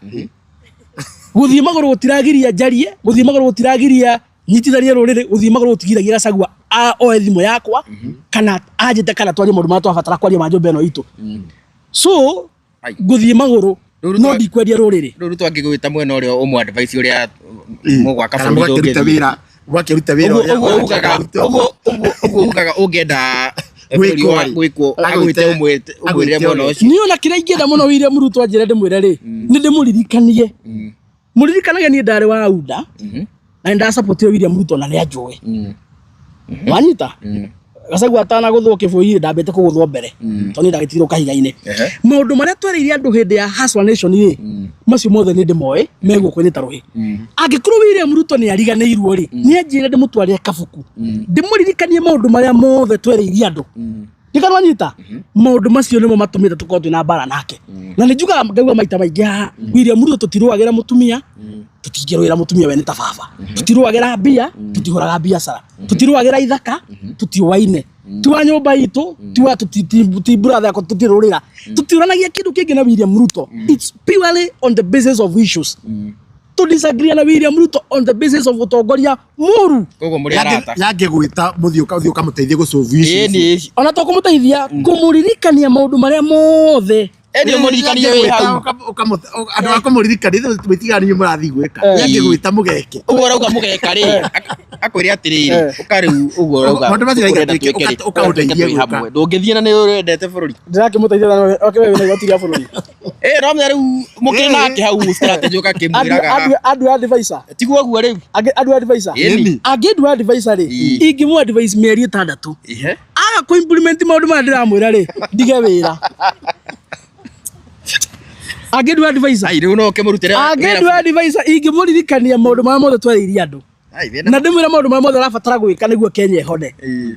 Gũthiĩ magũrũ gũtiragiria njarie, gũthiĩ magũrũ gũtiragiria nyitithanie rũrĩrĩ, gũthiĩ magũrũ gũtigiragia Gachagua oe thimũ yakwa kana anjĩte kana twarie maũndũ marĩa twabatara kwaria ma nyũmba ĩno itũ. So ngũthiĩ magũrũ no ndikwendia rũrĩrĩ. Rĩu Ruto angĩgwĩta mwena ũrĩa ũmũ advice ũrĩa mũgwaka Kana bũrũri mũgakĩruta ndũngĩthiĩ. wĩra, mũgakĩruta wĩra Ũguo ũrĩa ũguo ugaga, ũguo ũguo ũguo ugaga ũngĩenda bũrũri Gwĩkwo wa rĩ. gwĩkwo agwĩte ũmwĩre Agwĩte mwena ũrĩa. ũcio. Niĩ ona kĩrĩa ingĩenda mũno William Ruto anjĩre ndĩmwĩre rĩ, nĩ ndĩmũririkanie. Mũririkanage niĩ ndarĩ wa UDA na nĩ ndasapotire William Ruto na nĩ anjũĩ. Wanyita? Gachagua atanagũthwo kĩbũi rĩ, ndambĩte kũgũthwo mbere tondũ niĩ ndagĩtigirwo kahiga-inĩ. Maũndũ marĩa twereire andũ hĩndĩ ya Hustler Nation rĩ, macio mothe nĩ ndĩmoĩ me guoko-inĩ ta rũhĩ. Angĩkorwo William Ruto nĩ ariganĩirwo rĩ, nĩ anjĩre ndĩmũtwarĩre kabuku ndĩmũririkanie maũndũ marĩa mothe twereire andũ. Ndikana wanyita? Maũndũ macio nĩmo matũmĩte tũkorwo twĩna mbara nake. Na nĩ njugaga ngauga maita maingĩ haha, William Ruto tũtirũagĩra mũtumia, tũtingĩrũĩra mũtumia we nĩ ta baba. Tũtirũagĩra mbia, tũtihũraga biacara. Tũtirũagĩra ithaka, tũtiũaine. Ti wa nyũmba itũ, ti wa ti brother yakwa tũtirũrĩra. Tũtiũranagia kĩndũ kĩngĩ na William Ruto. It's purely on the basis of issues. To disagree na William Ruto on the basis of ũtongoria mũru. Koguo mũrĩ arata. Yangĩgwĩta mũthiĩ ũthiĩ ũkamũteithie gũsolve issues. Ĩni. Ona to kũmũteithia, kũmũririkania maũndũ marĩa mothe. Ĩni ũmũririkanie wĩ hau. Andũ a kũmũririkania ithuĩ tũtigaga nĩ inyuĩ mũrathiĩ gwĩka. Yangĩgwĩta mũgeke. Ũguo ũrauga mũgeka rĩ, akwĩre atĩrĩrĩ, ũka rĩu ũguo ũrauga. Maũndũ macio ũrenda twĩke, twĩke rĩ, ũkaũndeithie twĩ gwĩka. hamwe. Ndũngĩthiĩ na nĩ ũrendete bũrũri. Ndĩrakĩmũteithia na oke wewe nĩ igoti rĩa bũrũri. No menya rĩu mũkĩrĩ nake hau strategy ũgakĩmwĩraga. Andũ advisor. Tiguo ũguo rĩu. Andũ advisor. Ĩni. Angĩndua advisor rĩ, ingĩmũ advise mĩeri 6. Aga kũ implement maũndũ marĩa ndĩramwĩra rĩ, ndige wĩra. Angĩndua advisor. Ai, rĩu no ũkĩmũrutĩre wĩra Angĩndua advisor ingĩmũririkania maũndũ marĩa mothe twarĩirie andũ. Ai, wĩna- Na ndĩmwĩre maũndũ marĩa mothe arabatara gwĩka nĩguo Kenya ĩhone.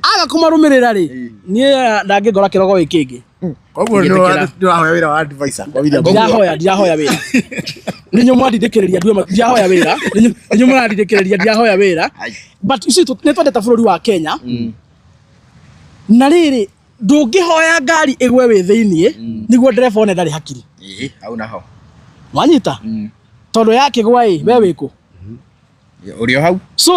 Aga kũmarũmĩrĩra rĩ, niĩ ndangĩngora kĩrogo gĩ kĩngĩ. Koguo nĩ Ngĩtĩkĩra. wahoya wĩra wa advisor kwa William Ruto. Ndirahoya, ndirahoya wĩra. Nĩ inyuĩ mwandindĩkĩrĩria ndue ndirahoya wĩra. Nĩ inyuĩ mũrandindĩkĩrĩria ndirahoya wĩra. Ai. But you see, nĩ twendete bũrũri wa Kenya. Na rĩrĩ, ndũngĩhoya ngari ĩgwe wĩ thĩiniĩ nĩguo ndereba one ndarĩ hakiri. Ĩĩ, hau naho. Wanyita? Tondũ yakĩgwa ĩ, we wĩkũ? Ũrĩ o hau. So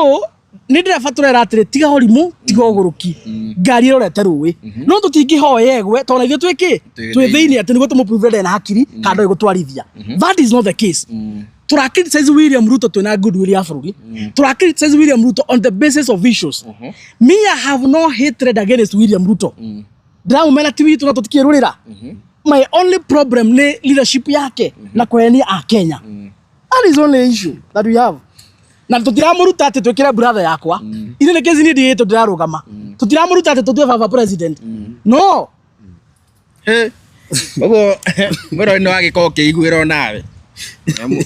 nĩ ndereba tũrera atĩrĩ, tiga ũrimũ, tiga ũgũrũki, ngari ĩrorete rũĩ, no tũtingĩhoya ĩgwe tondũ ithuĩ twĩ kĩ, Twĩ twĩ thĩiniĩ atĩ nĩguo tũmũprove ndarĩ na hakiri kana ndoĩ gũtwarithia. That is not the case. Tũra criticize William Ruto twĩna goodwill ya bũrũri. Tũra criticize William Ruto on the basis of issues. Me, I have no hatred against William Ruto. Ndĩramũmena ti witũ na tũtikĩrũrĩra. My only problem nĩ leadership yake na kũhenia a Kenya. That is only issue that we have. Na tũtiramũruta atĩ twĩkĩre brother yakwa. Ithe nĩ kesi niĩ ndigĩtwo ndĩrarũgama. Tũtiramũruta atĩ tũtue baba president. No. Ũguo mwĩrori nĩ wagĩkorwo ũkĩiguĩra onawe.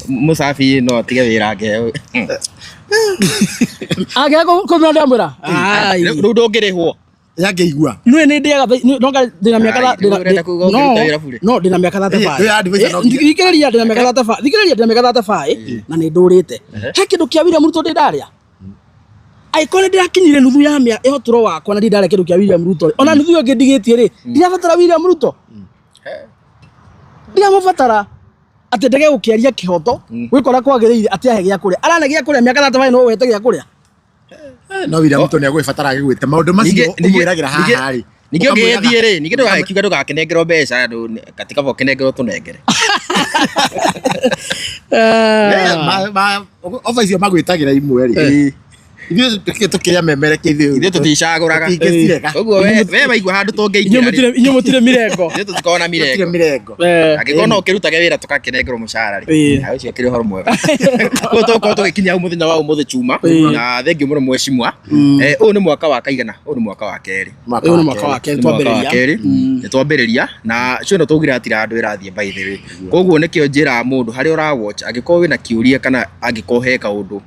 Mũcabi no atige wĩra angĩheo. Angĩaga kũmĩra ndĩramwĩra. Ai. Rĩu ndũngĩrĩhwo. Yangĩigua. Nĩ nĩ ndĩaga no ndĩna mĩaka Ai, rĩu ũrenda kuga ũkĩruta wĩra bure? no ndĩna mĩaka 35. Ĩĩ, advisor no nginya. Thikĩrĩria ndĩna mĩaka 35. Thikĩrĩria ndĩna mĩaka 35 na nĩ ndũrĩte. He kĩndũ kĩa William Ruto ndĩ ndarĩa. Angĩkorwo nĩ ndĩrakinyire nuthu ya mĩa ya ũtũro wakwa na ndirĩ ndarĩa kĩndũ kĩa William Ruto rĩ, ona nuthu ĩyo ĩngĩ ndigĩtie rĩ, ndirabatara William Ruto. Ndiramũbatara atĩ ndege gũkĩaria kĩhoto gwĩka ũrĩa kwagĩrĩire atĩ ahe gĩa kũrĩa. Arane gĩa kũrĩa mĩaka 35 no ũhete gĩa kũrĩa. No William Ruto nĩ agũgĩbatara agĩgwĩte maũndũ macio ũmwĩragĩra haha rĩ. Ningĩ ũngĩgĩthiĩ rĩ, ningĩ ndũgagĩkiuga ndũgakĩnengerwo mbeca andũ katika kaba ũkĩnengerwo tũnengere. Oba icio magwĩtagĩra imwe rĩ. Ithuĩ tũkĩrĩa memerekia ithuĩ. Ithuĩ tũticagũraga. Tũtingĩcirega. Ũguo we waigua handũ tũngĩingĩra rĩ. Inyuĩ mũtirĩ mĩrengo. Ithuĩ tũtikoragwo na Tũtirĩ mĩrengo. mĩrengo. Angĩkorwo no ũkĩrutage wĩra tũgakĩnengerwo mũcara rĩ. Ĩĩ. Ũcio ũkĩrĩ ũhoro mwega. Koguo tũgũkorwo tũgĩkinya hau mũthenya wa ũmũthĩ chuma na thengiũ mũno mheshimiwa. Ũyũ nĩ mwaka wa kaigana? Ũyũ nĩ mwaka wa kerĩ. Ũyũ nĩ mwaka wa kerĩ Nĩ mwaka wa twambĩrĩria. kerĩ nĩ twambĩrĩria na cio no tũgire hatirĩ handũ ĩrathiĩ by the way. Koguo nĩkĩo njĩraga mũndũ harĩa ũra watch angĩkorwo wĩna kĩũria kana angĩkorwo he kaũndũ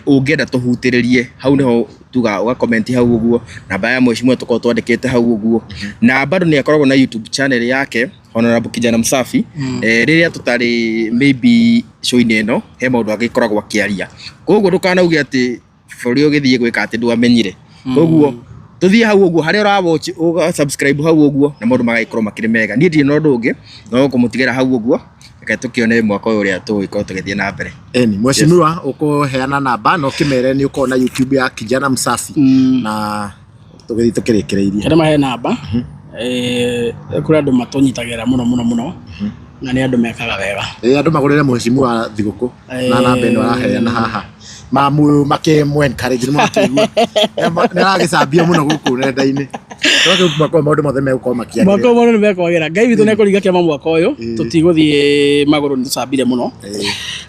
ũngĩenda tũhutĩrĩrie hau nĩho tuga ũga comment hau ũguo. Namba ya mheshimiwa tũkoragwo twandĩkĩte hau ũguo. Na bado nĩ akoragwo na YouTube channel yake Honorable Kijana Msafi. Rĩrĩa tũtarĩ maybe show-inĩ ĩno he maũndũ agĩkoragwo akĩaria. Koguo ndũkanauge atĩ bũrũri ũgĩthiĩ gwĩka atĩ ndwamenyire. Koguo tũthiĩ hau ũguo harĩa ũra watch ũga subscribe hau ũguo na maũndũ magagĩkorwo makĩrĩ mega. Niĩ ndirĩ na ũndũ ũngĩ no kũmũtigĩra hau ũguo, reke tũkĩone mwaka ũyũ ũrĩa tũgũgĩkorwo tũgĩthiĩ na mbere. Eni, mheshimiwa ũkũheana namba na ũkĩmere nĩ ũkorwo na YouTube ya Kijana Msafi na tũgĩthiĩ tũkĩrĩkĩrĩirie. Kĩrĩa mahe namba kũrĩ andũ matũnyitagĩrĩra mũno mũno mũno na nĩ andũ mekaga wega. Andũ magũrĩre mheshimiwa thigũkũ na namba ĩno araheana haha mamu makĩmũ encourage nĩ makĩigua nĩ aragĩcambio mũno gũkũ nenda-inĩ. Mwaka ũyũ maũndũ mothe megũkorwo makĩagĩrĩra. Mwaka ũyũ maũndũ nĩ mekwagĩra. Ngai witũ nĩ ekũringa kĩama mwaka ũyũ, tũtigũthiĩ magũrũ nĩ tũcambire mũno.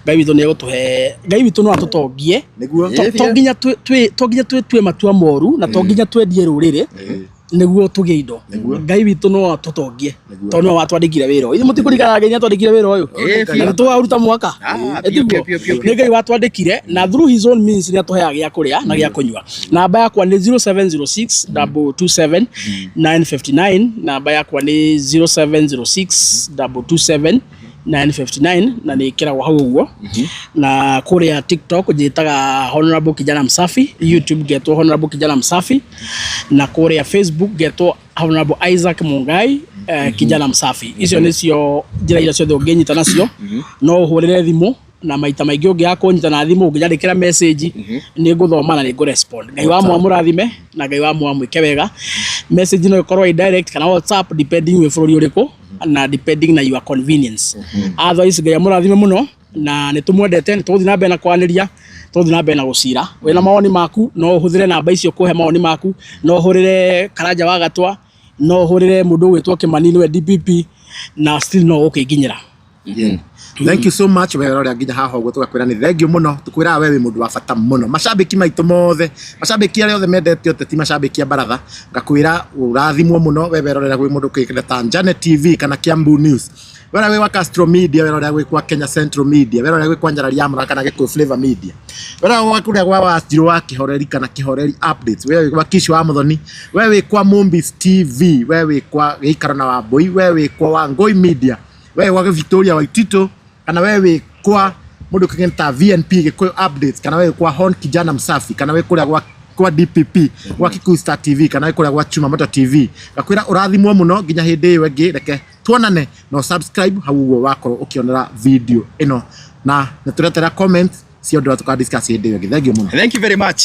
Ngai witũ nĩ egũtũhe, Ngai witũ no atũtongie. Nĩguo. To nginya twĩtue matua moru na to nginya twendie rũrĩrĩ nĩguo tũgĩe indo. Ngai witũ no atũtongie tondũ nĩwe watwandĩkire wĩra ũyũ. Ithuĩ mũtikũririkana Ngai nĩ atwandĩkire wĩra ũyũ. Na nĩ tũkaũruta mwaka. Tiguo? Nĩ Ngai watwandĩkire na through his own means nĩ atũheaga gĩa kũrĩa na gĩa kũnyua. Namba yakwa nĩ 0706 227 959. Namba yakwa nĩ 0706 227 959 na nĩ ĩkĩragwo hau ũguo. Na kũrĩa TikTok njĩtaga Honorable Kijana Msafi, YouTube ngetwo Honorable Kijana Msafi, na kũrĩa Facebook ngetwo Honorable Isaac Mungai Kijana Msafi. Icio nĩcio njĩra iria ciothe ũngĩnyita nacio. No ũhũrĩre thimũ na maita maingĩ ũngĩaga kũnyita na thimũ ũngĩnyandĩkĩra message nĩ ngũthoma na nĩ ngũ respond. Ngai wa mwamũrathime na Ngai wa mwamwĩke wega. Message no ĩkorwo ĩ direct kana WhatsApp depending wĩ bũrũri ũrĩkũ na depending na your convenience. Otherwise Ngai amũrathime mũno na nĩ tũmwendete, nĩ tũgũthiĩ na mbere na kwaranĩria, tũgũthiĩ na mbere na gũcira. Wĩna mawoni maku no ũhũthĩre namba icio kũhe mawoni maku, no ũhũrĩre Karanja wa Gatwa, no ũhũrĩre mũndũ ũgwĩtwo Kĩmani nĩwe DPP na still no ũkĩnginyĩra. Thank you so much we ũrĩa nginya haha ũguo, tũgakwĩra nĩ thank you mũno. Tũkwĩraga we wĩ mũndũ wa bata mũno. Macambĩki maitũ mothe, macambĩki arĩa othe mendete ũteti, macambĩki a baratha, ngakwĩra ũrathimwo mũno we werorera gwĩ mũndũ kĩkĩra ta Janet TV kana Kiambu News, wera wĩ wa Castro Media, wera ũrĩa gwĩ kwa Kenya Central Media, wera ũrĩa gwĩ kwa Nyarari ya Mũraka kana Gĩkũyũ Flavor Media, wera wa kũrĩa gwa Wanjirũ wa Kĩhoreri kana Kĩhoreri Updates, we wĩ kwa Kishi wa Mũthoni, we wĩ kwa Mombis TV, we wĩ kwa Gĩikaro na Wambũi, we wĩ kwa Wangũi Media, we wĩ kwa Victoria Waitito, kana we wĩ kwa mũndũ kĩngĩ ta VNP Gĩkũyũ Updates, kana we wĩ kwa Hon Kijana Msafi, kana wĩ kũrĩa gwa DPP, gwa Kikuyu Star TV, kana wĩ kũrĩa gwa Chuma Moto TV, ngakwĩra ũrathimwo mũno nginya hĩndĩ ĩyo ĩngĩ. Reke tuonane no subscribe hau ũguo wakorwo ũkĩonera video ĩno, na nĩ tũretera comment cia ũndũ ũrĩa tũka discuss hĩndĩ ĩyo ĩngĩ. Thank you mũno. Thank you very much.